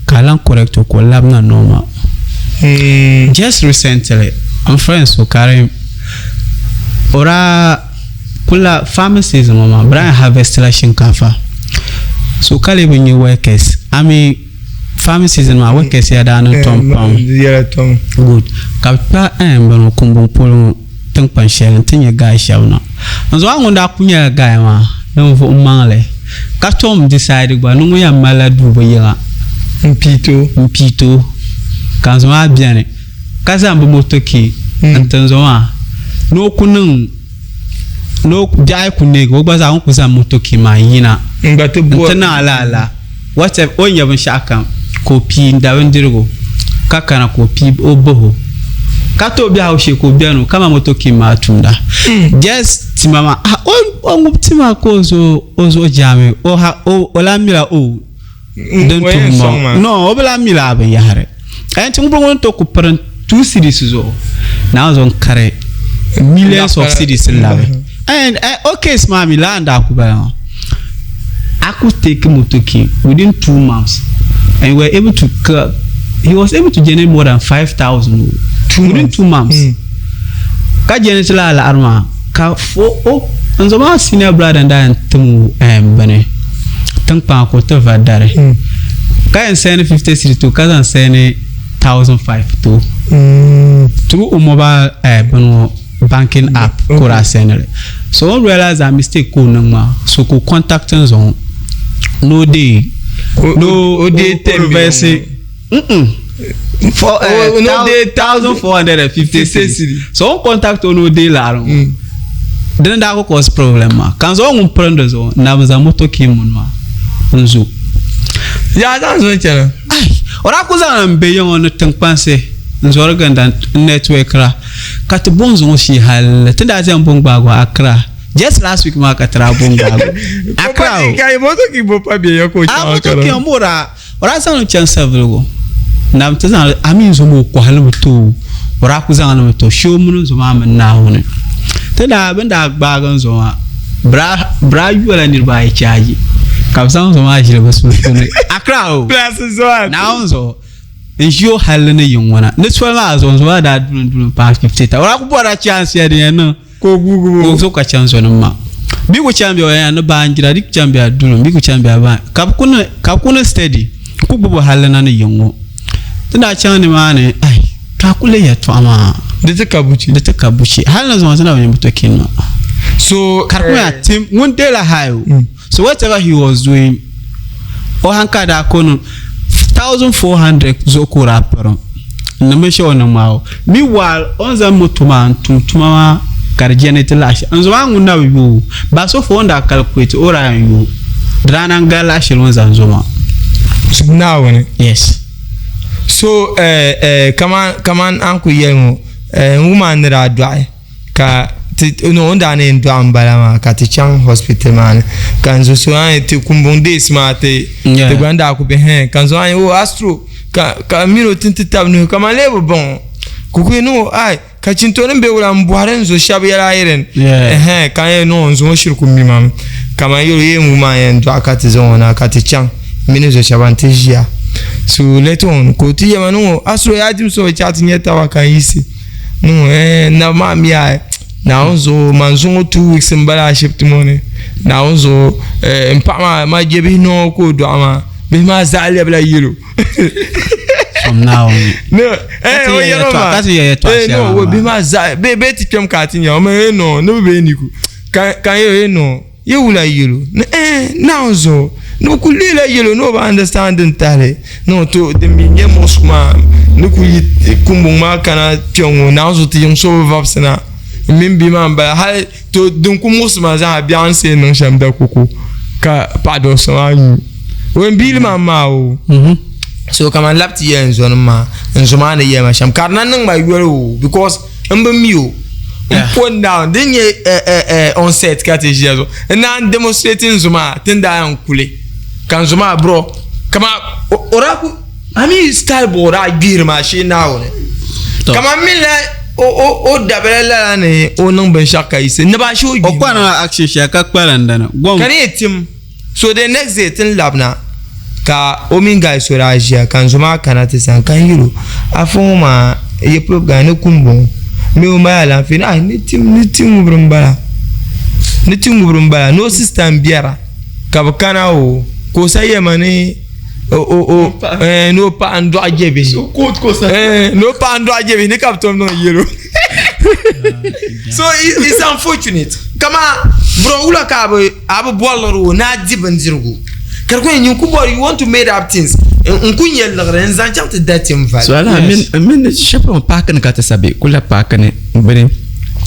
Ka a lan correct o ka o labina normal. Just recently, n friend so Karim, o daa kula farming season ŋɔ maa, bɛ daa yɛn harvest la shinkaafa. So ka lee bi nya workers. I mean, farming season maa workers ya daa niŋ tom pam. Good. Ka bɛ kpa bini ŋɔ Kumbuŋ polo ŋɔ tiŋkpan shɛli nti nya guy shɛba na. N zuɣu a ŋun daa kuli nyɛla guy maa ninvuɣ maŋli ka tom decide gba ni ŋun yɛn malila duu bi yiŋa m-piiti o ka n zo maa beni ka zaŋ bi moto key n-ti n zo maa ni o ku niŋ ni o biɛɣu yi ku neegi o gba zaa o ni ku zaŋ moto key maa n-yina n-ti niŋ alaala whatever o ni nya binshɛɣu kam ka o pii n-da bindirigu ka kana ka o pii o bahi o ka tooi biɛhigu shee ka o beni o kaman moto king maa tumda just tima maa ah o ŋubi tima ka o zo o zuɣu jaami o ha o lahi mila o din tuhi maa no o bi lahi mila a binyahari ɛn ti ŋubi ŋun tooi ku piri 2 cedis zuɣu naawuni zuɣu n-kari millions of cedis n-labi and o case maa mi laa n-daa ku bala maa I could take motor king within 2 months and we were able to he was able to generate more than 5,000 within 2 months. Ka generate lala laɣiri maa ka fo o n zo maa senior brother n daa yɛn tim o bini tiŋkpaŋa ka o ti va dari ka yɛn send 50 cedi to ka zaŋ send 1,500 to through o mobile bini ŋɔ banking app ka o daa send li. So o ni realize that mistake ka o niŋ maa so ka o contact n zaŋ ni o deei ni o reverse for 1,450 cedi. So o ni contact o ni o deei laɣiri ŋɔ dini daa ku cause problem maa ka n zaŋ o ŋun pirim di zuɣu n daa bi zaŋ moto key muni maa n zo. Yaa zaŋ zo n-chana? Ai o daa ku zaŋ li m-be yiŋɔ ni tiŋkpansi n zɔri ginda n network ra. Ka ti bo n-zaŋ o shee hal ti daa zaŋ bo n-gbaag o Accra. Just last week maa ka ti daa bo n-gbaag o Accra o. Ka yi moto ki bo pa bɛ ya ka o chaŋ A moto Accra. ki o daa o daa zaŋ li chaŋ Savelugu. Nam ti zaŋ li a mi n-zo mi o kɔhi li mi ti o. O daa ku zaŋ li mi ti o shee o mini n-zo maa mini Naawuni. Ti daa bɛ ni daa gbaagi n-zo maa bɛ daa bɛ daa yola niriba ayi chaaji ka bɛ zaŋ n-zo maa ʒili bɛ sunsuuni Accra o. Plus n-zo a. Naawuni zuɣu. N ʒi o halli ni yiŋ ŋɔ na. Ni soli maa zuɣu, n zo maa daa duli n duli m-paai 50 ta. O daa ku bɔrila chance ya din yɛn niŋ Ka o guugi ka o zo ka chaŋ zɔnim maa. Bɛ ku chaŋ bɛ o ya ni baanjira, di ku chaŋ bɛ a duli, bɛ ku chaŋ bɛ a baan. Ka bɛ ku ni, ka bɛ ku ni steady n-ku gbubi o halli na ni yiŋ ŋɔ. Ti daa chaŋ nimaani, ai, ka a ku leei yɛtɔɣa maa. Di ti ka buchi. Di ti ka buchi. Hali ni zuŋɔ ti na bi nya motokin maa. So, Ka di ku nya tim, ŋun deela high o. So whatever he was doing, o hankali daa ko ni 1400 zuɣu ka o daa pirim ni binshɛɣu o niŋ maa o. Meanwhile, o ni zaŋ moto maa n-tum tuma maa ka di generate laɣ shɛli. N zuɣu maa ŋun na bi yooi o, ba so fa o ni daa calculate o daa yɛn yooi di daa naan gari laɣ shɛli o ni zaŋ zo maa. Naawuni. Yes. So, kaman, kaman a ni kuli yɛli ŋɔ, n wum a ni daa dɔɣi ka ti no o ni daa na yɛn dɔɣi n bala maa ka ti chaŋ hospital maa ni ka n zo so a ti kumbuŋ days maa ti ti gba ni daa ku be hɛn ka n zo a o astro ka ka mini o ti ti tabi nuhi ka man lee bi baŋ o ka o kuli no ai ka chinto nim be wula n bɔhiri n zo shɛba yɛla a yirin ɛhɛn ka n yɛli no n zo ŋɔ shiri ku mi ma mi ka man yɛli o yee n wum a yɛn dɔɣi ka ti zaŋ o na ka ti chaŋ mini zo shɛba n ti ʒiya. So later on ka o ti yɛma ni ŋɔ asuro yaa dim so chaɣa ti nyɛ taba ka n yiɣisi ni ŋɔ eh nabi maa mi yaa Naawuni zuɣu man zuŋɔ 2 weeks n bala ashibiti ŋɔ ni Naawuni zuɣu eh, n paɣa maa ma je bihi noo ka o dɔɣi maa bihi maa zaa lɛbila yɛlo. From now on. No, eh, o yɛrɛ ma. Ka ti yɛ yɛtɔɣa Eh, shɛli no, maa. bihi maa zaa bee bee ti kpɛm ka a ti nya o ma eh no ni bi bee ni ku ka ka n yɛrɛ eh no ye wula yɛlo ni eh Naawuni zuɣu ni bi ku leela yɛlo ni o bi understand din tahili no to din mi nyɛ mosque maa ni ku yi kumbuŋ maa kana kpɛŋ ŋɔ Naawuni zuɣu ti yiŋ so bi vabisi na n mini bia maa n bala hali to din ku muɣisi ma zaa biɛɣu n see niŋ shɛm da koko ka paɣa dɔɣisi maa nyu o n biili maa maa o so kaman labi ti yɛli n zɔnim maa n zo maa ni yɛli ma shɛm ka di na niŋ ma yoli o because n bi mi o n po down din nyɛ on set ka ti ʒiya zuɣu n naan demonstrate n zo maa ti ni daa yɛn kuli ka n zo maa bro kama o daa ku a mi style bɔ o daa gbihiri maa shee Naawuni kaman mi la o dabila lala ni o niŋ binshaɣu ka yiɣisi ni ba shee o O gbihiri kpa niŋla action shɛli ka kpalim dini gom. Ka di yɛn tim so the next day ti ni labina ka o mini guy so daa ʒiya ka n zo maa kana ti sani ka n yɛl o afa ŋɔ maa ye polo guy ni kum bɔŋɔ mi o mali alaafee ni ai ni tim ni ti ŋubiri n bala ni ti ŋubiri n bala ni o sista n biɛra ka bi kana o ka o sa yɛli ma ni o o o ni o paɣa n dɔɣi je bihi ni o paɣa n dɔɣi je bihi ni ka bi tom niŋ yɛlo so it's unfortunate kama bro wula ka a bi a bi bɔrili o ni a di bindirigu ka di ku nyɛ nyin ku bɔri you want to made up things n ku nyɛ liɣiri n zaŋ chaŋ ti da tim vali. So ala min min shɛba ŋɔ paaki ni ka ti sabi kula paaki ni bini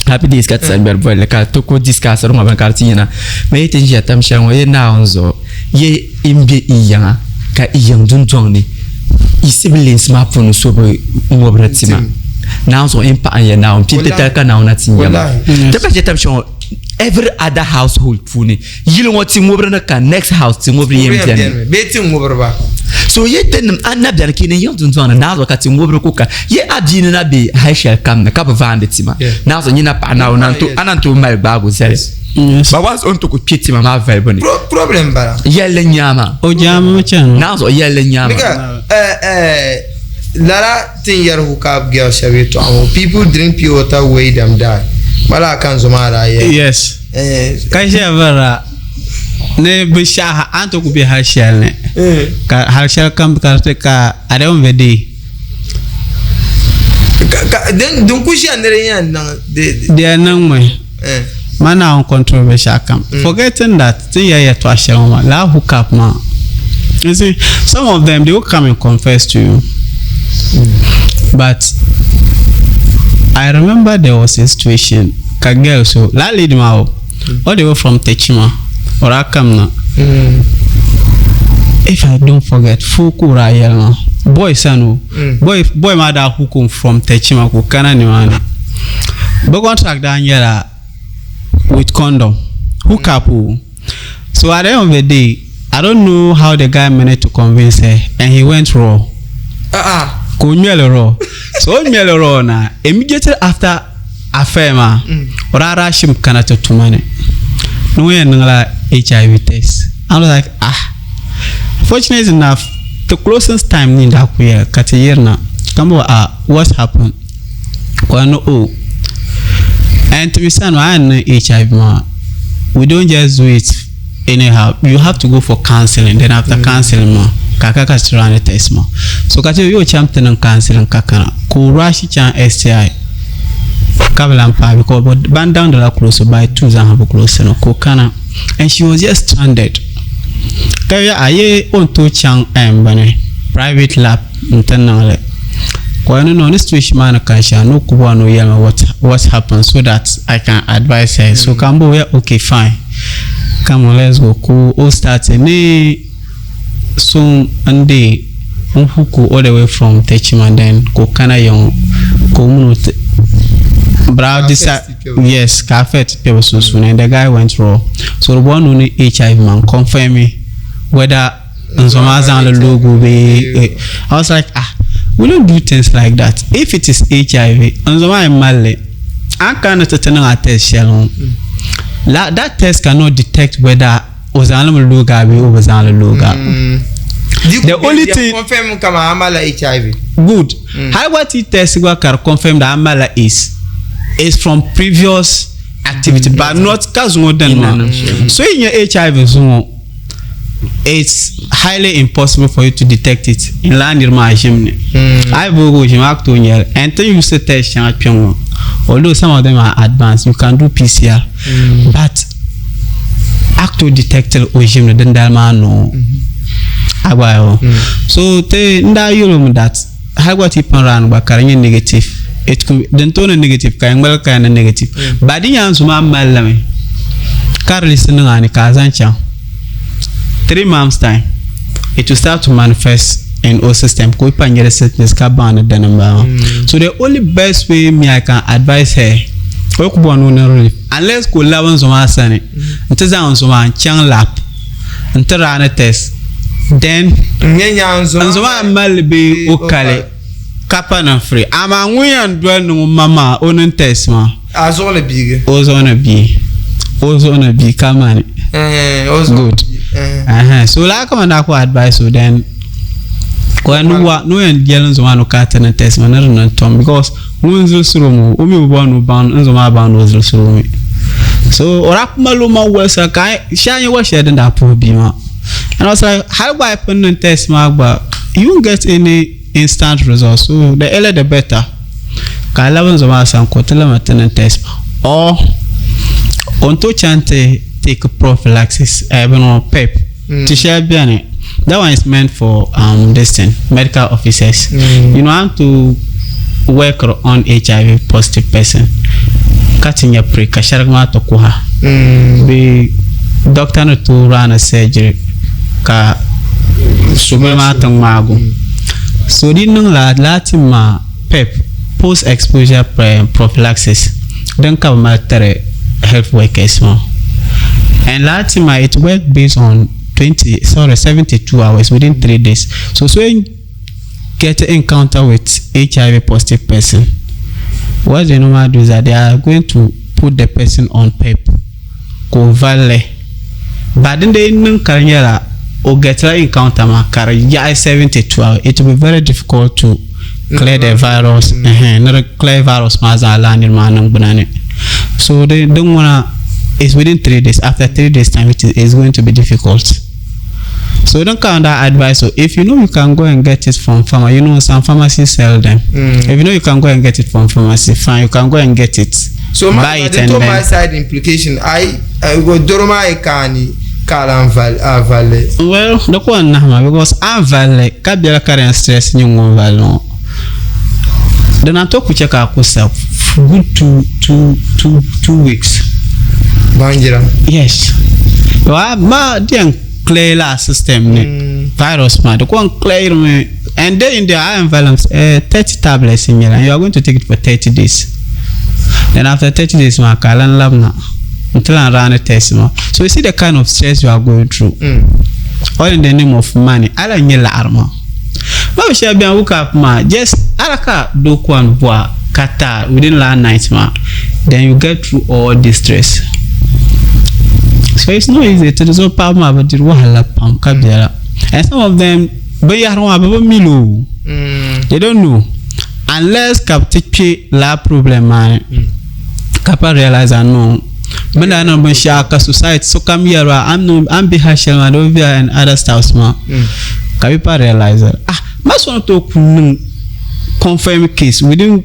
happy days ka ti sa ŋmɛri bolli ka ti ku discuss ŋɔ bini ka di ti yina ma yi ti ʒiya tam shɛli ŋɔ ye Naawuni zuɣu ye n be i yiŋa ka i yiŋ dundɔŋ ni i siblings maa puuni so bi ŋubiri tima Naawuni zuɣu n paɣi n ya Naawuni pini titali ka Naawuni na ti nya ma ti pa chɛ tam shɛli ŋɔ every other household puuni yili ŋɔ ti ŋubiri ni ka next house ti ŋubiri yɛn bɛni bee ti ŋubiri ba so ye ti nim a na bɛni ka i ni yiŋ dundɔŋ ni Naawuni zuɣu ka ti ŋubiri ku ka ye a bia ni na be hali shɛli kam ni ka bi vaandi tima Naawuni zuɣu nyina paɣa Naawuni a na tooi mali gbaagu zali Ba was o ni ti ku kpe tima maa valibu ni. Problem bala. Yɛlli n-nyɛ a maa. O jaami mi chani. Naa zuɣu yɛlli n-nyɛ a maa. Nika, lala tin yɛri hookup girl shɛba yɛtɔɣa ŋɔ, people drink pure water weigh them die. Bala ka n zo maa daa yɛli. Yes. Ka ʒiya varila ni binshɛɣu a ni ti ku be hali shɛli ni ka hali shɛli kam ka di ti ka at the end of the day. Din ku ʒiya ni di yɛn niŋ. Di yɛn niŋmi. Ma Naawuni control binshɛɣu kam. Forgetting that ti ni yɛli yɛtɔɣa shɛli ŋɔ maa, lala hook up maa, you see, some of them they will come and confess to you but I remember there was a situation ka girl so, lala lady maa o, all the way from Techima, o daa kam na. If I don't forget, foo ka o daa yɛli ma, boy sani o, boy, boy maa daa hook him from Techima ka o kana nimaani. Bɛ contract daa nyɛla with condom, hook up o. So at the end of the day, I don't know how the guy managed to convince her and he went raw. Ka o ŋmɛli raw. So o ŋmɛli raw na, immediately after affair maa, o daa rush mi kana ti tuma ni. Ni ŋun yɛn niŋla HIV test. I was like, ah. Fortunate enough, the closest time ni daa ku yɛli ka ti yirina. Ka m bo ah, what's happened? Ka o ni oh, and to be sani maa a yɛn niŋ HIV maa, we don't just do it anyhow. You have to go for counseling. Then after counseling maa, ka a ka ka ti run test maa. So ka ti yo chaŋ ti niŋ counseling ka kana ka o rush chaŋ STI ka bi lan paai because ban daŋdila close by 2 zaa bi close ni ka o kana and she was just stranded. Ka ya a ye o ni tooi chaŋ bini private lab n-ti niŋ li. Ka o ni no ni situation maa ni kani shɛli ni o ku bɔri ni o yɛli ma what happened so that I can advise her. So ka m bo ya okay fine come on let's go ka o start ni so n-deei n hook o all the way from Techiman then ka o kana ya ŋɔ ka o mini o ti bra decide yes ka affect kpɛ bɛ sunsuuni and the guy went raw. So di bɔri ni o ni HIV maa n confirm whether n zo maa zaŋli loogi bee. I was like ah we don't do things like that. If it is HIV n zo maa yi mali li a ni kana ni ti ti niŋ a test shɛli ŋɔ la that test cannot detect whether o zaŋli mi loogi a bee o bi zaŋli loogi a. The only thing confirm kama amala HIV. Good. Hali gba ti test gba ka di confirm that amala is is from previous activity but not ka zuŋɔ dini maa. So yi nya HIV zuŋɔ it's highly impossible for you to detect it in lala niri maa ʒim ni. A yi boogi o ʒim a ku tooi nyɛli and ti ni use test shɛŋa kpɛ ŋɔ although some of them are advanced you can do PCR but a ku tooi detect li o ʒim ni dindali maa noo a gba yo so ti n daa yɛli o mi that hali gba ti yi pun run gba ka di nyɛ negative it could din tooni negative ka yi ŋmaligi ka ni negative but di nyaanzu maa mali li mi ka release niŋ a ni ka a zaŋ chaŋ 3 months time it will start to manifest in o system ka o pa nyɛli sickness ka baŋ ni dini n bala maa so the only best way me I can advise her o ku bɔri ni o niŋ relief unless ka o labi n zo maa sani n ti zaŋ n zo maa n chaŋ lab n ti run test then n zo maa mali bee o kali ka pa niŋ free amaa ŋun yɛn doli ni ŋun ma maa o niŋ test maa A zuɣu ni biigi. O zuɣu ni bia. O zuɣu ni bia ka mani. Eh, o zuɣu Good. Eh. Uh-huh. So laa kama daa ku advice o then ko ni wa no yɛn yɛli n zo maa ni o ka ti ni test maa ni di niŋ tom because ŋun zilisiri o mi o mi bi bɔri ni o baŋ n zo maa baŋ ni o zilisiri o mi. So o daa ku mali o maŋ wolisa ka shɛli nyɛ wali shɛli din daa puhi bia maa. And I was like hali gba a yi pun niŋ test maa gba you won't get any instant result so the earlier the better ka a labi n zo maa sani ka o ti lama ti niŋ test or o ni tooi chaŋ ti take prophylaxis eh, bini ŋɔ pep ti shɛli beni that one is meant for um, this thing medical officers you know how to work on HIV positive person ka ti nya pre ka shɛrigi maa ti kuha bee doctor ni tooi run surgery ka subili maa ti ŋmaagu so di niŋ la laa tim maa PEP post exposure prophylaxis din ka bi mali tiri health workers maa and laa tim maa it work based on 20 sorry 72 hours within 3 days so so get encounter with HIV positive person what they normally do is that they are going to put the person on PEP ka o valli ba din dee niŋ ka di nyɛla o getila encounter maa ka di yaɣi 72 hours it will be very difficult to clear the virus ni di clear virus maa zaa laa niri maa niŋgbuna ni so di din ŋuna is within 3 days after 3 days time it is going to be difficult so din ka n daa advice o if you know you can go and get it from pharma you know some pharmacies sell them if you know you can go and get it from pharmacy fine you can go and get it So buy my it the and to then my side implication I I go doro ma e kani kala val avale. Well, di ku n nahi ma because a ni valli ka biɛla ka di yɛn stress nyɛ ŋun valli ŋɔ di na tooi ku chɛ ka a ku sa good 2 weeks. Baanjira. Yes, ma di yɛn clear la system ni virus maa di ku n clear mi and then in the a yɛn valli 30 tablets n nyɛla and you are going to take it for 30 days then after 30 days maa ka a lan labina n ti lan run test maa. So you see the kind of stress you are going through all in the name of money. Ala n nyɛ laɣari maa ma bi shɛli bɛni hook up maa just ala ka doo kɔn bɔha ka ta within that night maa then you get through all the stress. So it's not easy ti di zuɣu paɣaba maa bi diri wahala pam ka biɛla and some of them binyahari maa bi bi mi li o they don't know unless ka bi ti kpɛ laa problem maa ni ka pa realize and no bin daa niŋ binshaɣu ka society sokam yɛri ba an niŋ an bɛ hali shɛli maa di bi bɛ and other stuffs maa ka bi pa realize ah ma so ni tooi ku niŋ confirm case within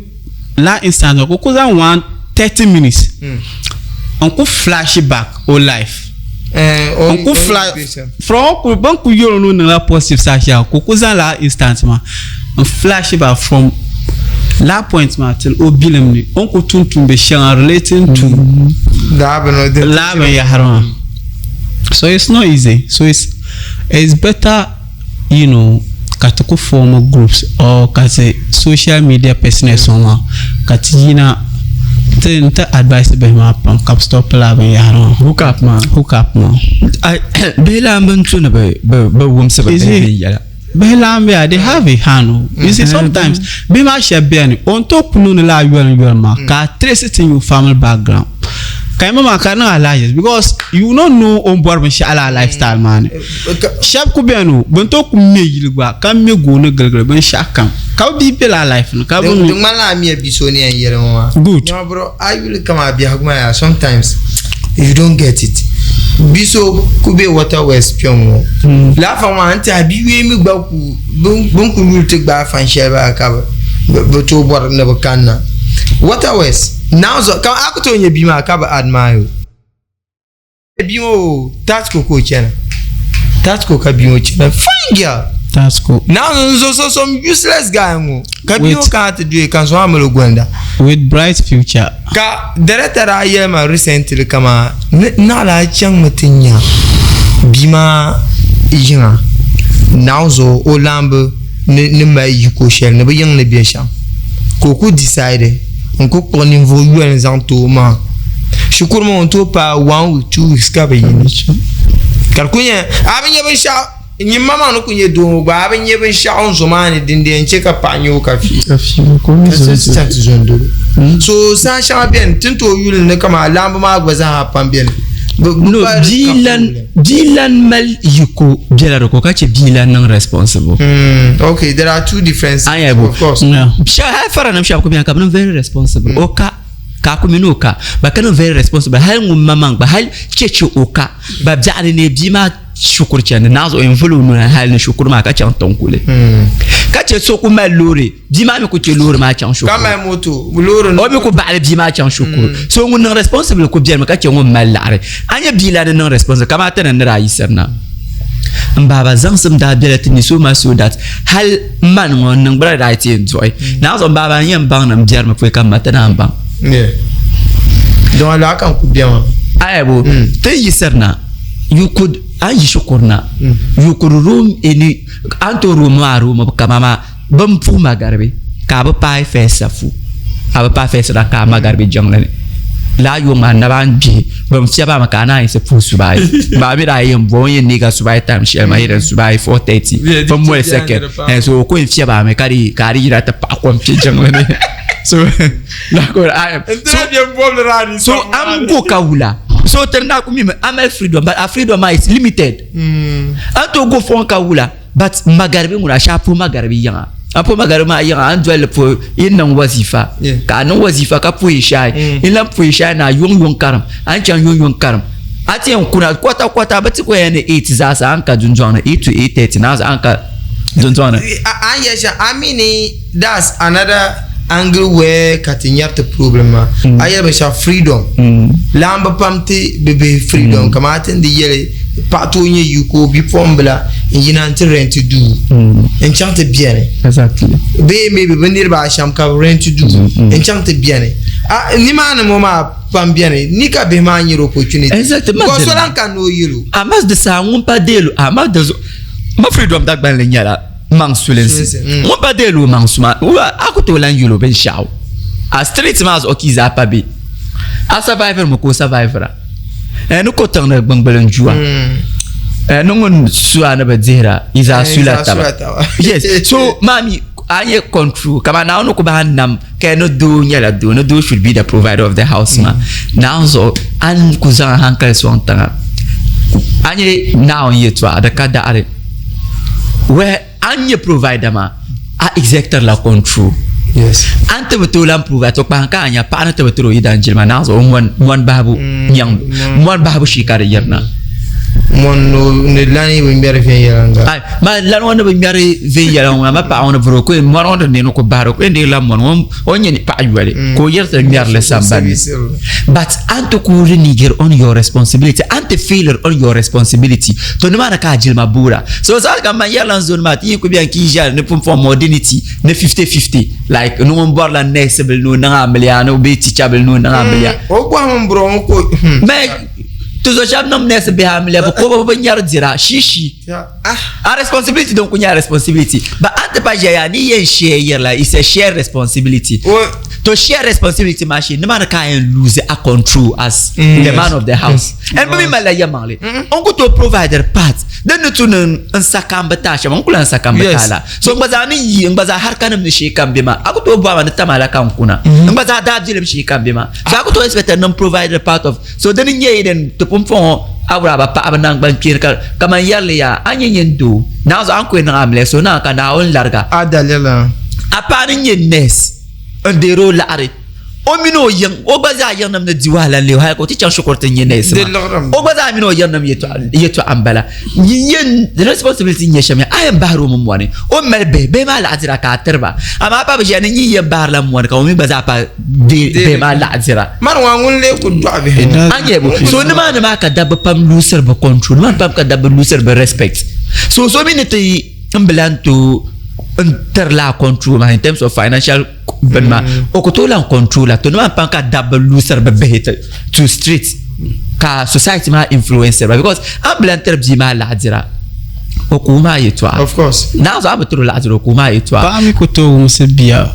la instant ko ku zaŋ one 30 minutes n ku flash back o life n ku flash from ku ban ku yɛrɛ n'o niŋla positive saha shɛli ko ku zaŋ la instant maa n flash back from that point maa till o bilim ni o ni ku tum tumdi shɛŋa relating to laa binyahari maa. So it's not easy, so it's better ka ti ku form groups or ka ti social media personnel sɔŋ maa ka ti yina ti n ti advice bihi maa pam ka bi stop laa binyahari maa. Hook up maa. Hook up maa. Bihi lan bin tu ni bi wumsi bi bihi viɛnyɛla. Bihi lan bɛ they have a hand o. You see sometimes bihi maa shɛba bɛni o ni tooi ku niŋdi laa yolim yolim maa ka a trace it in your family background. Ka yi maa ka di niŋ alahiziba because you no know o ni bɔri binshɛɣu lala lifestyle maa ni. Shɛba ku beni o, bɛ ni tooi ku me yili gba ka me gooni giligili binshɛɣu kam ka bɛ bia be lala life ni ka bɛ mi. Di ŋmanila a mi a bia so ni yɛn yɛli ŋɔ maa. Good. Nyama bro, a yuli kam a biɛhigu maa yaa sometimes you don't get it. Bia so ku be Water West kpɛŋ ŋɔ. Lala fan maa n tiɛha bia yuli mi gba ku bɛ ni ku yuli ti gbaai fan shɛli maa ka bɛ tooi bɔri ni bɛ kanna. Water West. Now zo ka a ku tooi nyɛ bia maa ka bi admire o. Bia ŋɔ o Tasco ka o chana. Tasco ka bia ŋɔ chana. Fine girl. Tasco. Now n zo so some useless guy ŋɔ ka bia ŋɔ kana ti doya ka n sɔŋ amili golinda. With bright future. Ka director daa yɛli ma recently kama naɣila a chaŋmi ti nya bia maa yiŋa now zo o laamba ni mali yiko shɛli ni bi yiŋ ni bɛ shɛm ka o ku decide n ku kpuɣi ninvuɣu yoli n zaŋ ti o maŋa shikuru maa o ni tooi paai one week two weeks ka bi yini ka di ku nyɛ a bi nyɛ binshaɣu nyini ma maa ni ku nyɛ doo ŋɔ gba a bi nyɛ binshaɣu n zo maa ni din di yɛn chɛ ka paɣa nyɛ o ka fi ka chaŋ ti zo n dolo so saha shɛŋa biɛni ti ni tooi yuli ni kamani laamba maa gba zaaha pam biɛni no bia lan mali yiko bela di ko ka che bia lan niŋ responsible. Okay, there are two differences. Anya bo. Of course. Yeah. Hal fara nim shɛba ku bɛni ka bi niŋ very responsible. O ka ka a ku mini o ka ba ka niŋ very responsible hali ŋun ma maŋ gba hali cheche o ka ba biɛɣuni ne bia maa shukuru chandi naa zuɣu yɛn vuli o nuu hali ni shukuru maa ka chaŋ tiŋ kuli ka che so ku mali loori bia maa mi ku che loori maa chaŋ shukuru ka mali moto loori o mi ku baɣali bia maa chaŋ shukuru mm. so ŋun niŋ responsible ku biɛni mi ka che ŋun mali laɣari a nyɛ bia la ni niŋ responsible kamani ti ni nira ayi sirina n baaba zaŋsim daa bela ti ni so much so that hali man ŋɔ n niŋgbura daa ti yɛn duɣi mm. naa zuɣu n baaba n yɛn baŋ ni n biɛri mi pɔi ka n ma ti naan baŋ don laa kan ku bɛ maa ayabo mm. ti yi sirina you could an yi shukuru na you could roam any an to roam maa roam kama maa Bɛ ni puhi magaribi ka a bi paai first safu, a bi paai first raka'a magaribi jiŋli ni, lala yuŋ maa naba n gbihi, bɛ ni fiɛbi a mi ka a naan yiɣisi puhi subayi. Baa mi daa yɛn bo o ni yɛn neegi a subayi time shɛli maa yɛli subayi 4:30 bɛ moli second eh, so o ko yɛn fiɛbi a mi ka di ka a di yina ti paɣi kom kpe jiŋli ni. So like I am so so am go ka wula so tiri na ku mi mi a mali freedom but a freedom maa is limited. A ni tooi go fɔŋ ka wula. But magaribi ŋuna a shee a puhi magaribi yiŋa a puhi magaribi maa yiŋa a ni doli li puhi yi niŋ wazifa ka a niŋ wazifa ka puhi shaai mm. n lahi puhi shaai na yuŋ yuŋ karim a ni chaŋ yuŋ yuŋ karim a ti yɛn kuna kɔta kɔta bi ti ko yɛn ni eight zaasa a ni ka dundɔŋ ni eight to 8:30 naa a ni ka dundɔŋ ni. A yɛ shɛm a mi ni that's another angle where ka ti nyɛri ti problem maa mm. a yɛli binshɛɣu freedom mm. laamba pam ti bi bihi freedom mm. kamani ti ni di yɛli paɣa tooi nyɛ yiko bipuɣimbila n yina n ti rent duu n chaŋ ti biɛni bee maybe bi niriba ashɛm ka bi rent duu n chaŋ ti biɛni nimaani ŋɔ maa pam biɛni ni ka bihi maa nyɛri opportunity because so lan ka ni o yɛlo ama di saha ŋun pa deelo ama di zuɣu ma freedom Dagbanli nyɛla maŋ sulinsi mm. ŋun pa deeli o maŋ suma a ku tooi lan yuli o binshaɣu a street maa zuɣu ka yi zaa pa be a survivor mi ka o survivora eh, ni ko tiŋ ni gbungbuli n juwa mm. eh, ni ŋun su a ni bi dihira yi zaa eh, sula taba yes so maami a nyɛ control kama naawuni ku bahi nam ka ni doo nyɛla doo ni doo should be the provider of the house ma mm. naawuni zuɣu a ni ku zaŋ hankali sɔŋ tiŋa a nyɛ naawuni yɛtɔɣa di ka daɣari Wɛ a ni nyɛ provider maa a exector la control. Yes. A ni ti bi tooi lan provide to kpahi ka a nya paɣa ni ti bi tiri o yidan jilima naɣ zuɣu mɔni bahibu nyaŋ mɔni bahibu shee ka di yirina. Mɔni ni lani bi ŋmɛri viɛnyɛliŋga. Ai ma lani ŋɔ ni bi ŋmɛri viɛnyɛliŋga ŋɔ ma paɣa ŋɔ ni vuri o ko mɔni ŋɔ di nini ku bahiri o ko yɛn deei la mɔni ŋɔ o ni nyɛ paɣa yoli mm. ka o yɛri ti ŋmɛri li sambani but a ni ti ku renegade on your responsibility a ni ti failure on your responsibility to nimaani ka a jilima boora so saha kam man yɛrila n zoni maa ti yi ku bɛni ka yi ʒiya ni pumpɔŋ modernity ni 50-50 like ni ŋun bɔrila nurse bil ni o niŋ amiliya ni bee teacher bil ni o niŋ amiliya mm, o bɔhimi n bɔrɔ ŋɔ ko hmm. Ti zo shɛba niŋ nɛsi bihi amiliya bi kɔba bi nyari dira shishi. A responsibility din ku nyɛ a responsibility but a ti pa ʒɛya ni yɛn share yɛrila it's a shared responsibility. To share responsibility maa shee nimaani ka a yɛn lose a control as the man of the house. And bi mi malila yɛlimaŋli n ku tooi provide part din ni tu ni n sa ka n bi taai shɛm n ku lahi sa ka n bi taai la. So n gba zaa ni yi n gba zaa harikanim ni shee kam bɛ maa a ku tooi bɔhi ma ni Tamala ka n kuna n gba zaa daabilim shee kam bɛ maa so a ku tooi expect ni n provide part of So dini n-nyɛ din ti pumpɔŋɔ awuraba paɣaba naŋgban kpeeni ka kaman yɛrili yaa, a nyɛ nyin doo, naanzuɣu a ni kuli niŋ amiliya so naa ka Naawuni lariga. A daliri. A paɣa ni nyɛ nurse n-deeri o laɣiri, o mini o yiŋ, o gba zaa yiŋnim ni di wahala n-leei o hali ka o ti chaŋ shikuru ti nyɛ nurse maa. O gba zaa mini o yiŋnim yɛtɔɣa m-bala. Nyin yɛn responsibility nyɛ shɛm a yɛn bahiri o mi mɔni, o ni mali bihi, bihi maa laɣ dira ka a tiri ba. Amaa a pa bi ʒiya ni nyin yɛn bahirila mɔni ka o mi gba zaa pa deei bihi maa laɣ dira. Mani ŋɔ ŋun lee ku dɔɣi bihi ŋɔ. A nyɛ bo? So nimaani maa ka dabba pam loosiri bɛ control, nimaani pam ka dabba loosiri bɛ respect. So so mi ni ti n bi lan tooi n tiri laa control maa in terms of financial bini maa, o ku tooi lan control la. To nimaani pam ka dabba loosiri bɛ bihi to street ka society maa influence ba because a ni bi lan tiri bia maa laɣidira o ku wum a yɛltɔɣa. Of course. Naanzuɣu a bi tiri o laɣidira o ku wum a yɛltɔɣa. Paɣa mi ku tooi wumsi bia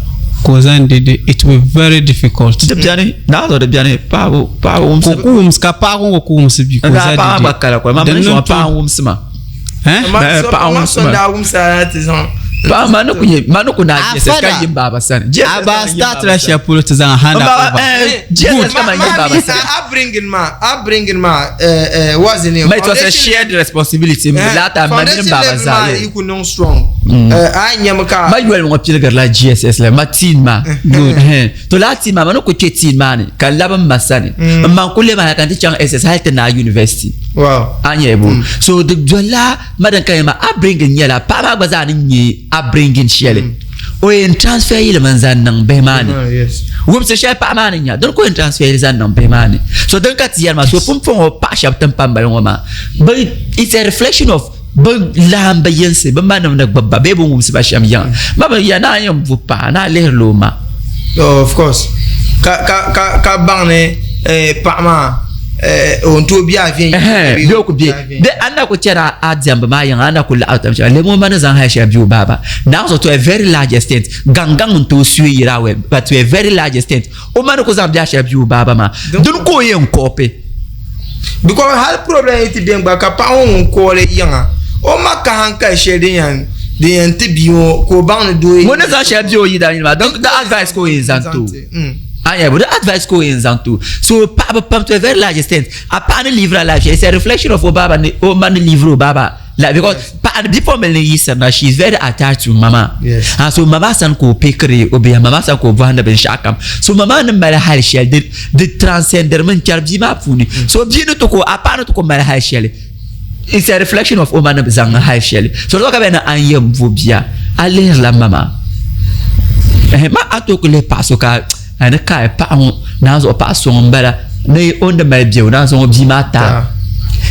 ka o zaŋ dede it will be very difficult. Di biɛni naanzuɣu di biɛni paɣaba paɣaba wumsi. Ka o ku wumsi ka paɣa ŋɔ ku wumsi bia ka o zaŋ dede. Paɣa gba kala kɔli maa mini shɛŋa paɣa n wumsi ma. Paɣa wumsi ma. daa wumsi a ti zaŋ. Paɣa maa ni ku nyɛ maa ni ku naa GSS ka yi n baaba sani. A ba start la shɛli polo ti zaŋ hand over. GSS ka man yi n baaba sani. Upbringing maa upbringing maa what's the name? But it was a shared responsibility. Lata ma mini n baaba zaa. Foundation level maa yi ku niŋ strong. A nyɛmi ka. Ma yoli ŋɔ piligirila GSS la ma teen maa. Good. To laa teen maa ma ni ku kpɛ teen maa ni ka n labi n ma sani. N ma n ku lɛbi hali ka n ti chaŋ SS hali ti naai university. Wow. A nyɛ bo. So di dolila ma din ka yɛn maa upbringing nyɛla paɣa maa gba zaa ni nyɛ upbringing shɛli o yɛn transfer yili mi n-zaŋ niŋ bihi maa ni. Wumsi shɛli paɣa maa ni nya dini ka o yɛn transfer yili zaŋ niŋ bihi maa ni. So din ka ti yɛri maa so pumpɔŋɔ paɣa shɛba ti ni pa m-bali ŋɔ maa bi it's a reflection of bi laamba yinsi bi ma nim ni gbubi ba bee bi wumsi ba shɛm yiŋa ma bi ya naa yɛn bu paɣa naa lihirila o ma. Oh, of course ka ka ka ka baŋ ni paɣa maa o ni tooi bɛ a viɛnyɛla bɛ o ku bɛ bɛ a na ku chɛri a diɛmbu maa yiŋa a na ku laɣim tam shɛli lemo ma ni zaŋ hali shɛli bɛ o baaba naa so to a very large extent gaŋgaŋ n tooi suyi yira wɛ but to a very large extent o ma ni ku zaŋ biɛɣu shɛli bɛ o baaba maa dini ka o yɛn kɔpi. Because hali problem yi ti beni gba ka paɣa ŋɔ ŋun kooli yiŋa o ma ka hankali shɛli din yɛn din yɛn ti bia ŋɔ ka o baŋ ni doo ŋun ni zaŋ shɛli bɛ o yidana yini maa di advice ka o yɛn zaŋ ti o a nya di advice ka o yɛn zaŋ ti o so paɣaba pam to a very large extent a paɣa ni live life shɛli it's a reflection of o baaba ni o ma ni live o baaba like because paɣa ni bipuɣimbila ni yiɣisiri na she is very attached to mama yes. And so mama sani ka o pickiri o bihi mama sani ka o bɔhindi binshɛɣu kam so mama ni mali hali shɛli di di transcendiri mi n-kpɛri bia maa puuni so bia ni ti ku a paɣa ni ti ku mali hali shɛli it's a reflection of o ma ni zaŋ hali shɛli so di ka bɛ ni a ni yɛn bo bia a lihirila mama ma a tooi ku lihi paɣa so ka a ni kaai paɣa ŋɔ naan zuɣu paɣa so ŋun bala ni o ni mali biɛu naan zuɣu bia maa taa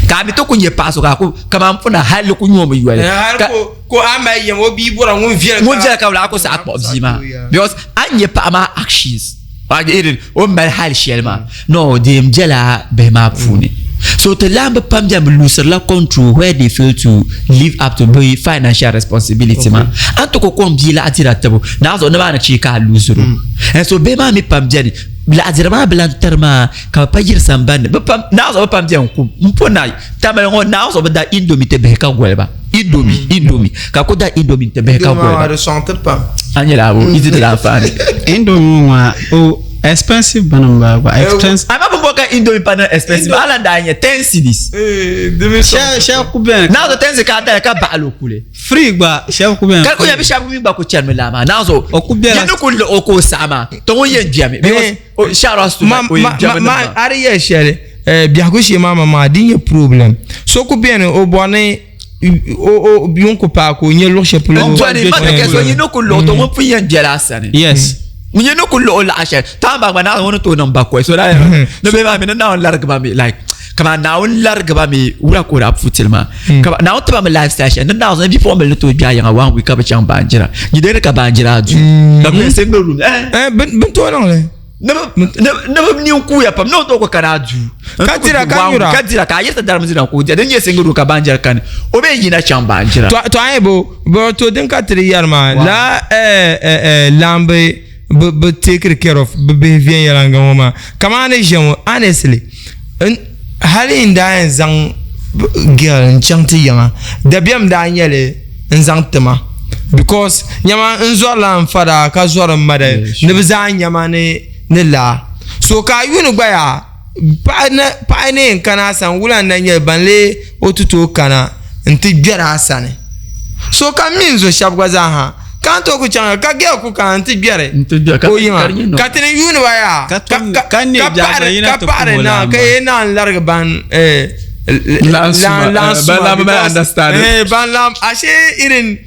ka a mi ti ku nyɛ paɣa so ka a ku kamani puna hali ku nyoomi yoli ka ko a mali yɛm o bia bɔra ŋun viɛli ŋun viɛli ka wula a ku saɣa kpuɣi bia maa because a ni nyɛ paɣa maa actions o ni mali hali shɛli maa no di yɛn bela bihi maa puuni so ti lahi bi pam bɛni bi loosirila control where they fail to live up to bi financial responsibility maa a ni ti ku kɔŋ bia laɣidira tibu naanzuɣu ni maa ni chɛ ka a loosiro and so bihi maa mi pam bɛni laɣidira maa bi lahi tiri maa ka bi pa yiri sambani bi pam naanzuɣu bi pam bɛni kum m po na tamali ŋɔ naanzuɣu bi da indomie ti bihi ka goli ba indomie indomie ka ku da indomie ti bihi ka goli ba di sɔŋ ti pam a nyɛla abu yi ti di anfaani indomie ŋɔ o expensive bini n bala gba expensive ama bin bɔ ka indomie pa niŋ expensive ala daa nyɛ 10 cedis shɛba ku bɛni naanzuɣu 10 cedis ka a dali ka baɣali o kuli free gba shɛba ku bɛni ka ku nyɛ bi shɛba mi gba ku chɛnimi laa maa naanzuɣu o ku bɛla yi ni ku luɣi o ka o saɣa maa to ŋun yɛn gbɛmi because o shout out to o yɛn gbɛmi ma a di yɛli shɛli biɛhigu shee maa maa di nyɛ problem so ku bɛni o bɔri ni o yuŋ ku paai ka o nyɛ luɣu shɛli polo n dɔni ma ti kɛ so yi ni ku luɣi to ŋun pun yɛn gbɛla a sani yes n yi ni ku luɣi laɣa shɛli taa maa gba naawuni ni tooi niŋ bakɔi so daa ni bɛ maa mi ni naawuni larigi ba mi like kamani naawuni larigi ba mi wula ka o daa puutili maa ka naawuni tiba mi lifestyle shɛli ni naawuni bipuɣimbila ni tooi gbi a yiŋa one week ka bi chaŋ baanjira nyideni ka baanjira duu ka bɛ single room bin tooi niŋli. Ni bi nin kuuya pam ni o tooi ku kana a duu Ka dira ka nyura. Ka dira ka a yiriti darimi zina ka o dira din nyɛ singi duu ka baanjira kani o bee yina chaŋ baanjira. To a bo bo to din ka tiri yɛri maa la laambi bi bi take care of bi bihi viɛnyɛliŋga ŋɔ maa kamani ni ʒiya ŋɔ honestly hali n daa yɛn zaŋ girl n chaŋ ti yiŋa dabiɛm daa nyɛli n zaŋ tima because nyama n zɔrila n fada ka zɔri n ma da ni bi zaa nyama ni ni laa so ka a yuuni gba yaa paɣa ni yɛn kana a sani wula n na nyɛli ban lee o ti tooi kana n ti gbɛri a sani so ka m mi n zo shɛba gba zaa ha ka n tooi ku chaŋ ka girl ku kana n ti gbɛri o yiŋa ka ti ni yuuni ba yaa ka paɣiri na ka yɛn naan larigi ban lan suma ban lan ashe irin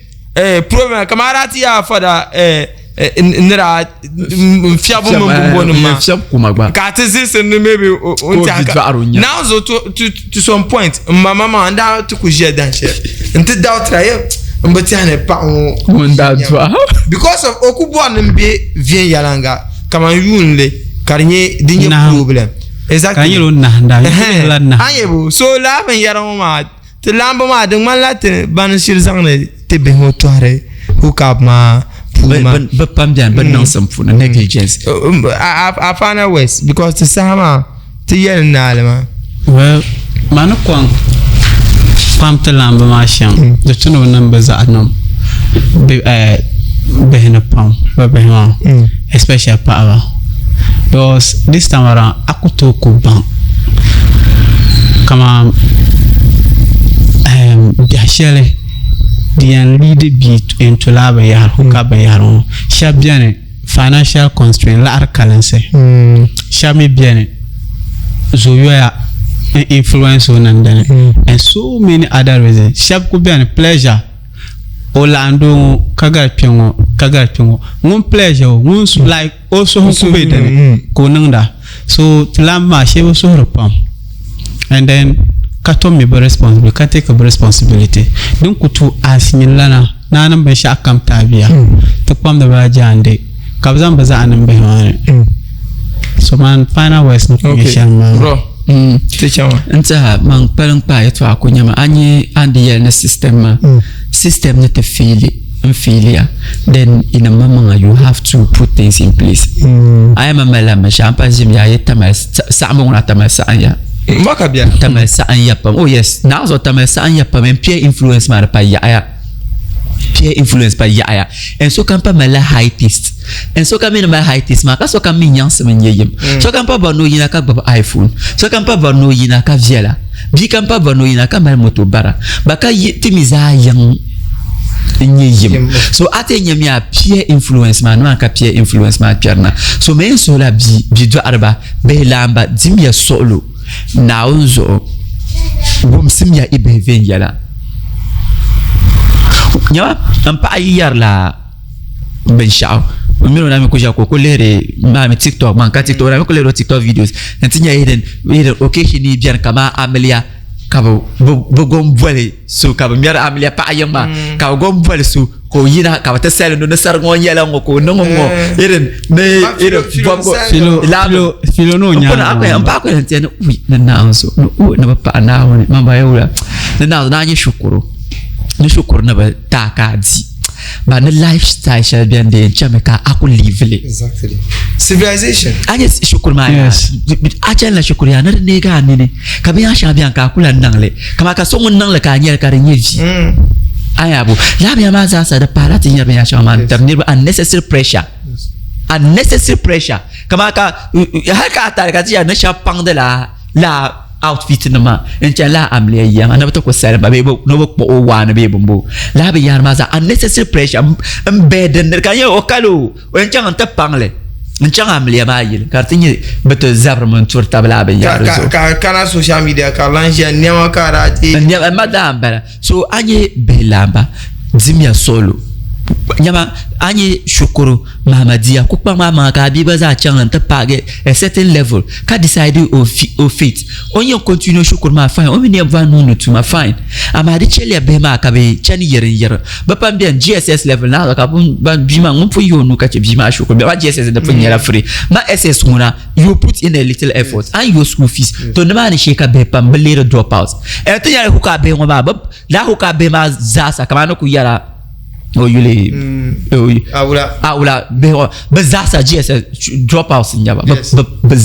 problem kamar a ti yaa fada ni daa n fiɛbu mini bumbɔnim maa fiɛbu kuma gba ka ti zilisi ni maybe o n tiɛha ka now so to some point n ma ma n daa ti ku ʒiya dahin shɛli n ti doubtira ye n bi tiɛha ni paɣa ŋɔ ŋun daa dɔɣi because of o ku bɔri ni n be viɛnyɛliŋga kaman yuunli ka di nyɛ di nyɛ problem exactly ka nyɛla o nahinda a nyɛ bo so laa binyɛra ŋɔ maa Ti laamba maa di ŋmanila ti ban shiri zaŋdi ti bihi ŋɔ tɔhiri hookup maa puuni maa. Bɛ pam beni bɛ niŋsim puuni negligence. A final words because ti saha maa ti yɛli naali maa. Well, ma ni kɔŋ pam ti laamba maa shɛm di tu ni bɛ niŋ bɛ zaɣa niŋ bihi ni pam bɛ bihi maa especially paɣaba because this time around a ku tooi ku baŋ kaman biɛhi shɛli din yɛn liidi bia into lala binyahari hookup binyahari ŋɔ shɛba beni financial constraint laɣiri kalinsi shɛba mi beni zoyoya n influence o niŋ dini and so many other reasons shɛba ku beni pleasure o laɣim doo ŋɔ ka gari kpe ŋɔ ka gari kpe ŋɔ ŋun pleasure o ŋun like o suhu ku be dini ka o niŋda so ti lahi maa shee bi suhuri pam and then ka tom mi bi responsibility ka take bi responsibility din ku tu as nyin lana ni a niŋ binshaɣu kam ti a bia ti kpamdi ba jaande ka bi zaŋ bi zaɣa niŋ bihi maa ni so man final words ni ku nyɛ shɛm maa. N tiɛha man kpalim kpaai yɛltɔɣa ku nyɛmi a nyɛ a ni di yɛli ni system maa system ni ti feeli n feeliya then in a maŋmaŋa you have to put things in place a yɛn ma malila binshɛɣu n pa ʒimi yaa yi tamali saɣimbu ŋuna tamali saɣim ya tamali saɣim ya pam oh yes naɣ zuɣu tamali saɣim ya pam and peer influence maa di pa yaɣaya peer influence pa yaɣaya and sokam pa malila high taste and sokam mi ni mali high taste maa ka sokam mi nyaŋsim n nyɛ yim sokam pa bɔri ni o yina ka gbubi iPhone sokam pa bɔri ni o yina ka viɛla bia kam pa bɔri ni o yina ka mali moto bara ba ka ti mi zaa yiŋ n nyɛ yim so a ti nyɛ miya peer influence maa nimaa ka peer influence maa kpɛrina so mɛ n suhula bia bia dɔɣiriba bihi laamba dimiya suɣulo Naawuni zuɣu wumsimiya i bihi viɛnyɛla nyama n paɣa yi yɛrila binshaɣu n mini o na mi ku ʒiya ka o ku lihiri maa mi tiktok maa ka tiktok o na mi ku lihiri o tiktok videos n ti nya hidden hidden occasion yi biɛni kamani amiliya ka bi bi gom boli so ka bi ŋmɛri amiliya paɣa yiŋ maa ka bi gom boli so ka o yina ka bi ti salindi ni sarigi ŋɔ nyɛla ŋɔ ka o niŋ ŋɔ irin ni irin bɔbgu filo ni o nyaanga n paɣa kuli n-tiɛ ni ui ni Naawuni so ni ui ni bi paɣi Naawuni man ba yawula ni Naawuni ni a nyɛ shukuru ni shukuru ni bi taai ka a di ba ni lifestyle shɛli bɛni di yɛn chɛmi ka a ku live li Exactly. Civilization. A nyɛ shukuru maa yaa a chanila shukuru yaa ni di neegi a nini ka binyɛr shɛŋa bɛni ka a ku lahi niŋ li kamani ka so ŋun niŋ li ka a nyɛli ka di nyɛ vi a yaa bo lala binyɛra maa zaa sa di pahila ti nyɛri binyɛr shɛŋa maa n-tiri niriba unnecessary pressure unnecessary pressure kamani ka hali ka a tari ka ti yɛri ni shɛba paŋdi la lala outfit nima n chani lala amiliya yiya maa ni bi ti ku salim ba bee ni bi kpuɣi o waani bee bimbo lala binyahari maa zaa unnecessary pressure n bɛ dinni ka di nyɛ o kali o o yɛn chaŋ n ti paŋli n chaŋ amiliya maa yili ka di ti nyɛ bi ti zabirimi n turi tabi lala binyahari zuɣu ka kana social media ka lan ʒiya nɛma ka daa ti nɛma daa n bala so a nyɛ bihi laamba dimiya suɣulo. Nyama a nyɛ shikuru Mahamadiya ku kpaŋ maa maŋa ka a bia gba zaa chaŋ n ti paagi a certain level ka decide o o fate o ni yɛn continue shikuru maa fine o mi ni yɛn bɔri nuuni tuma fine amaa di chɛliya bihi maa ka bɛ chani yɛrim yɛrim bɛ pam bɛni GSS level naa ka ban bia maa ŋun pun yi o nuu ka chɛ bia maa shikuru bɛ maa GSS di pun nyɛla free ma SS ŋuna you put in a little effort and your school fees to nimaani shee ka bihi pam bi leeri drop out ti nyɛla huka bihi ŋɔ maa bɛ laa huka bihi maa zaasa kamani ni ku yɛra o yuli awula awula bihi ŋɔ bi zaasa GSS drop out n nyɛba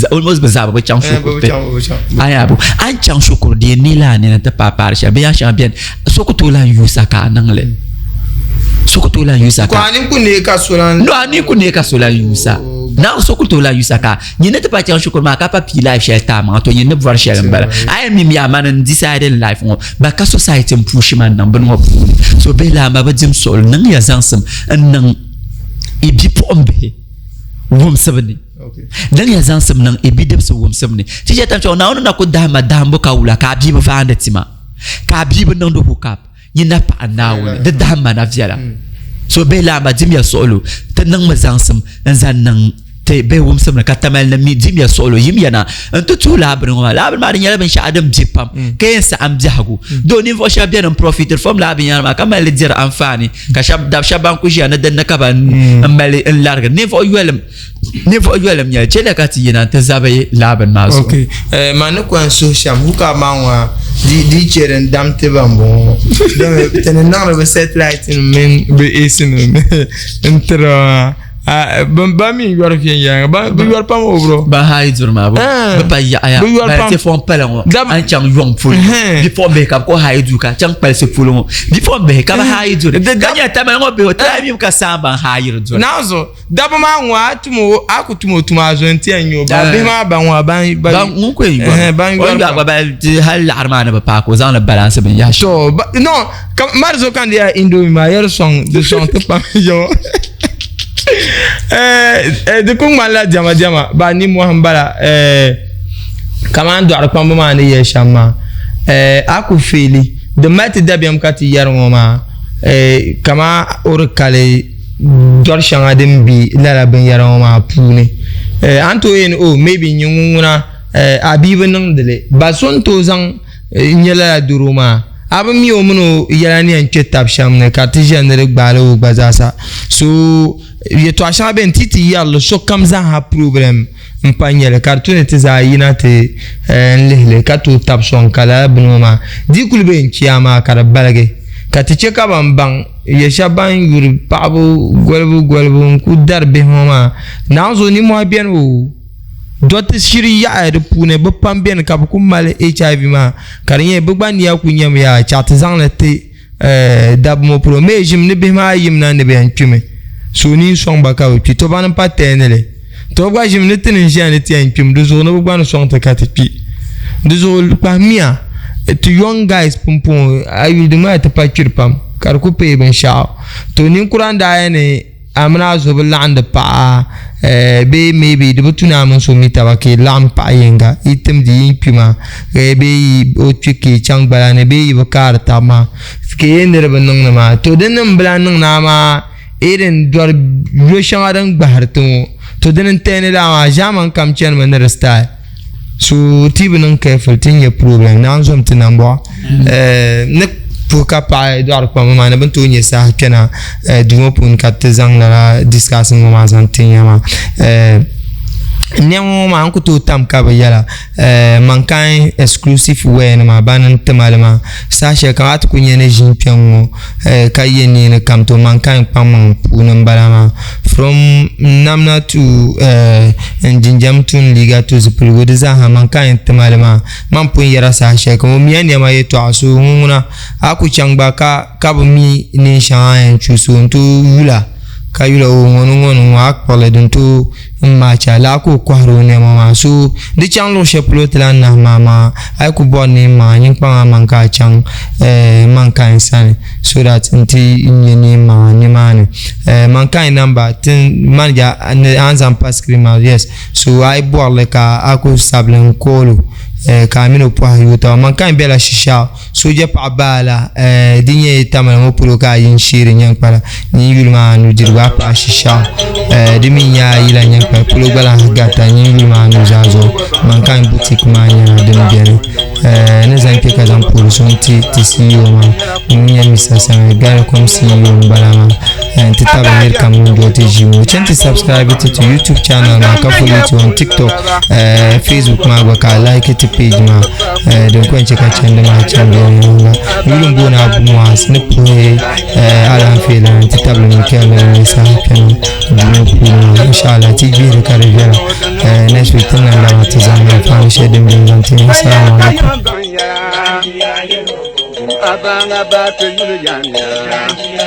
almost bi zaa bi chaŋ shikuru ti a ni chaŋ shikuru di yɛn neela a nini ti paai paari shɛli binyɛri shɛŋa bɛni so ku tooi lahi yuusa ka a niŋli so ku tooi lahi yuusa ka a ni ku neei ka so lahi no a ni ku neei ka so lahi yuusa naawuni so ku tooi lahi yuusa ka Nyini ni ti pa chaŋ shikuru maa ka pa pii life shɛli ti a maŋa to nyini ni bɔri shɛli m-bala. A yɛn mi mi a mani n decide n life ŋɔ ba ka society m pushi ma n-niŋ bini ŋɔ puuni. So bihi laamba bi dim suɣili niŋ ya zaŋsim n-niŋ i bipuɣimbihi wumsibu ni. Niŋ ya zaŋsim niŋ i bidibisi wumsibu ni. Ti chɛ tam shɛŋa Naawuni na ku dahim ma dahimbu ka wula ka a bia bi vaandi tima ka a bia bi niŋdi hook up. Nyin na paɣi Naawuni, di dahim ma na viɛla. So bihi laamba dimya suɣilo, ti niŋmi zaŋsim n-zaŋ niŋ ti bihi wumsim ni, ka tamali ni mi dimya suɣilo, yimya na nti tuhi lala bini ŋɔ maa. Lala bini maa di nyɛla binshɛɣu din be pam ka yɛn saɣim biɛhigu. Doo ninvuɣ shɛba beni m-profitiri from lala binyɛra maa ka mali li diri anfaani, ka dab shɛba ban kuli ʒiya ni dinni ka ban mali n-larigiri. Ninvuɣ yolim Ninvuɣ yolim nyɛli, chɛliya ka ti yina nti zabi lala bini maa zuɣu. Ok, man ni kɔŋ suhi shɛm hookup maa ŋɔ a, di yi chɛ din dam ti ban bɔŋɔ domi ti ni niŋdi bi satellite nim mini bi AC nim n tiri ba maa ban mi yɔri viɛnyɛliŋga bi yɔri pam o bro. Ban haai duri maa bi pa yaɣaya ban ti fɔn pala ŋɔ a ni chaŋ yɔŋ polo bipuɣimbihi ka bi ku haai duu ka chaŋ kpalisi polo ŋɔ bipuɣimbihi ka bi haai duri ka nyɛ tamali ŋɔ bihi o ti lahi mimi ka saamba ban haayiri duri. Naanzu Dabba maa ŋɔ a tum o a ku tum o tuma a zo n-ti yɛn nyɛ o ba bihi maa ba ŋɔ ban ban ŋun ku yɛn yɔri ban o yɔri yɔri gba ba di hali laɣiri maa ni bi paai ka o zaŋli balansi binyɛra shɛm. To ba no ka mari zo kan di yaa indomie maa yɛri sɔŋ di sɔŋ ti pam yo di ku ŋmanila diɛma diɛma ba nimmohi m-bala kamani dɔɣiri kpamba maa ni yɛli shɛm maa a ku feeli di mali ti dabiɛm ka ti yɛri ŋɔ maa kamani o di kali dɔri shɛŋa din be lala binyɛra ŋɔ maa puuni a ni tooi yɛli ni o maybe nyɛ ŋun ŋuna a bia bi niŋdi li ba so ni tooi zaŋ nyɛ lala doro maa a bi mi o mini o yɛla ni yɛn kpɛ tabi shɛm ni ka ti ʒiya ni di gbaali o gba zaasa so yɛltɔɣa shɛŋa bɛni ti ti yɛrili sokam zaaha problem n pa nyɛli ka di tu ni ti zaa yina ti n lihili ka tooi tabi sɔŋ ka lala bini ŋɔ maa di kuli bɛ n chiya maa ka di baligi ka ti chɛ ka ban baŋ ya shɛba ban yuri paɣaba golibu golibu n ku dari bihi ŋɔ maa naanzuhi zuɣu ninmɔhi biɛni o dɔti shiri yaɣaya di puuni bi pam biɛni ka bi ku mali HIV maa ka di nyɛ bi gba niya ku nyɛmi yaa chaɣ ti zaŋli ti dabba ŋɔ polo mii ʒimi ni bihi maa yimina ni bi yɛn kpimi so ni sɔŋ ba ka bi kpi to bani n pa tɛɛni li to bi gba ʒimi ni ti ni ʒiya ni ti yɛn kpimi di zuɣu ni bi gba ni sɔŋ ti ka ti kpi di zuɣu kpahimiya ti young guys pumpɔŋɔ a yuli di ŋmanila ti pa kpiri pam ka di ku pay binshaɣu to ninkura n daa yɛn ni a mini a zo bi laɣindi paɣa bee maybe di bi tu ni a mini so mi taba ka yi laɣim paɣa yinga yi timdi yi ni kpi maa bee yi o kpi ka yi chaŋ gbala ni bee yi bi kaari taba maa ka yi ni di bi niŋdi maa to di ni bi lahi niŋ ni amaa irin dɔri yo shɛŋa din gbahiri ti ŋɔ to dini n tɛni laa maa ʒaamani kam chanimi ni di style so ti bi niŋ careful ti ni nyɛ problem naan zom ti nambɔɣu ni puhi ka paɣi dɔɣiri kpamba maa ni bɛ ni tooi nyɛ saha kpɛna duu ŋɔ puuni ka ti zaŋ lala discussion ŋɔ maa zaŋ ti ya maa nɛma ŋɔ maa n ku tooi tam ka bi yɛla Mankind exclusive wear nima bani n tima li maa saha shɛli kam a ti ku nyɛ ni ʒini kpɛŋ ŋɔ ka yɛ neeni kam to Mankind kpaŋmaŋ puuni n bala maa from namda to n jinjɛm to n liiga to zipiligu di zaaha Mankind tima li maa man pun yɛra saha shɛli kam o miya niɛma yɛltɔɣa so ŋun ŋuna a ku chaŋ gba ka bi mi neen shɛŋa a yɛn chuusi o n tooi yula ka yula o ŋɔ ni ŋɔ ni ŋɔ a kpuɣili din tooi. n match a laa ka o kɔhiri o nɛma maa so di chaŋ luɣ shɛli polo ti lahi nahi maa maa a yi ku bɔri neen maŋa nyin kpaŋ a maŋ ka a chaŋ mankind sani so that n ti nyɛ neen maŋa nimaani mankind number ti manager ni a ni zaŋ pa screen maa yes so a yi bɔrili ka a ku sabili n call o ka a mini o pɔhi yooi taba mankind bela Shishao Sooja paɣa baa la di nyɛ Tamale ŋɔ polo ka a yi n-sheeri nyaŋkpala nyin yuli maa nudirigu a paɣa Shishɛɣu di mi nyɛ a yila nyaŋkpala polo gba lahi garita nyin yuli maa nuzaa zuɣu Mankind Boutique maa nyɛla din beni ni zaŋ kpe ka zaŋ puhiri so n-ti ti CEO maa ŋun nyɛ Mr. Samuel Garicom CEO m-bala maa n-ti tabili niri kam ŋun doli ti ʒii ŋɔ chani ti subscribe ti ti YouTube channel maa ka follow ti on TikTok Facebook maa gba ka a like ti page maa din ku yɛn chɛ ka chandi maa chani viɛnyɛliŋga yuli n booni Abu Muaz ni puhi alaafee lana n ti tabili Mikel ni nyɛ saha kpɛna duu ŋɔ puuni maa inshallah ti gbihiri ka di viɛla next week ti ni lan labina ti zaŋ anfaani shɛli din beni zaŋ ti assalamu alaikum.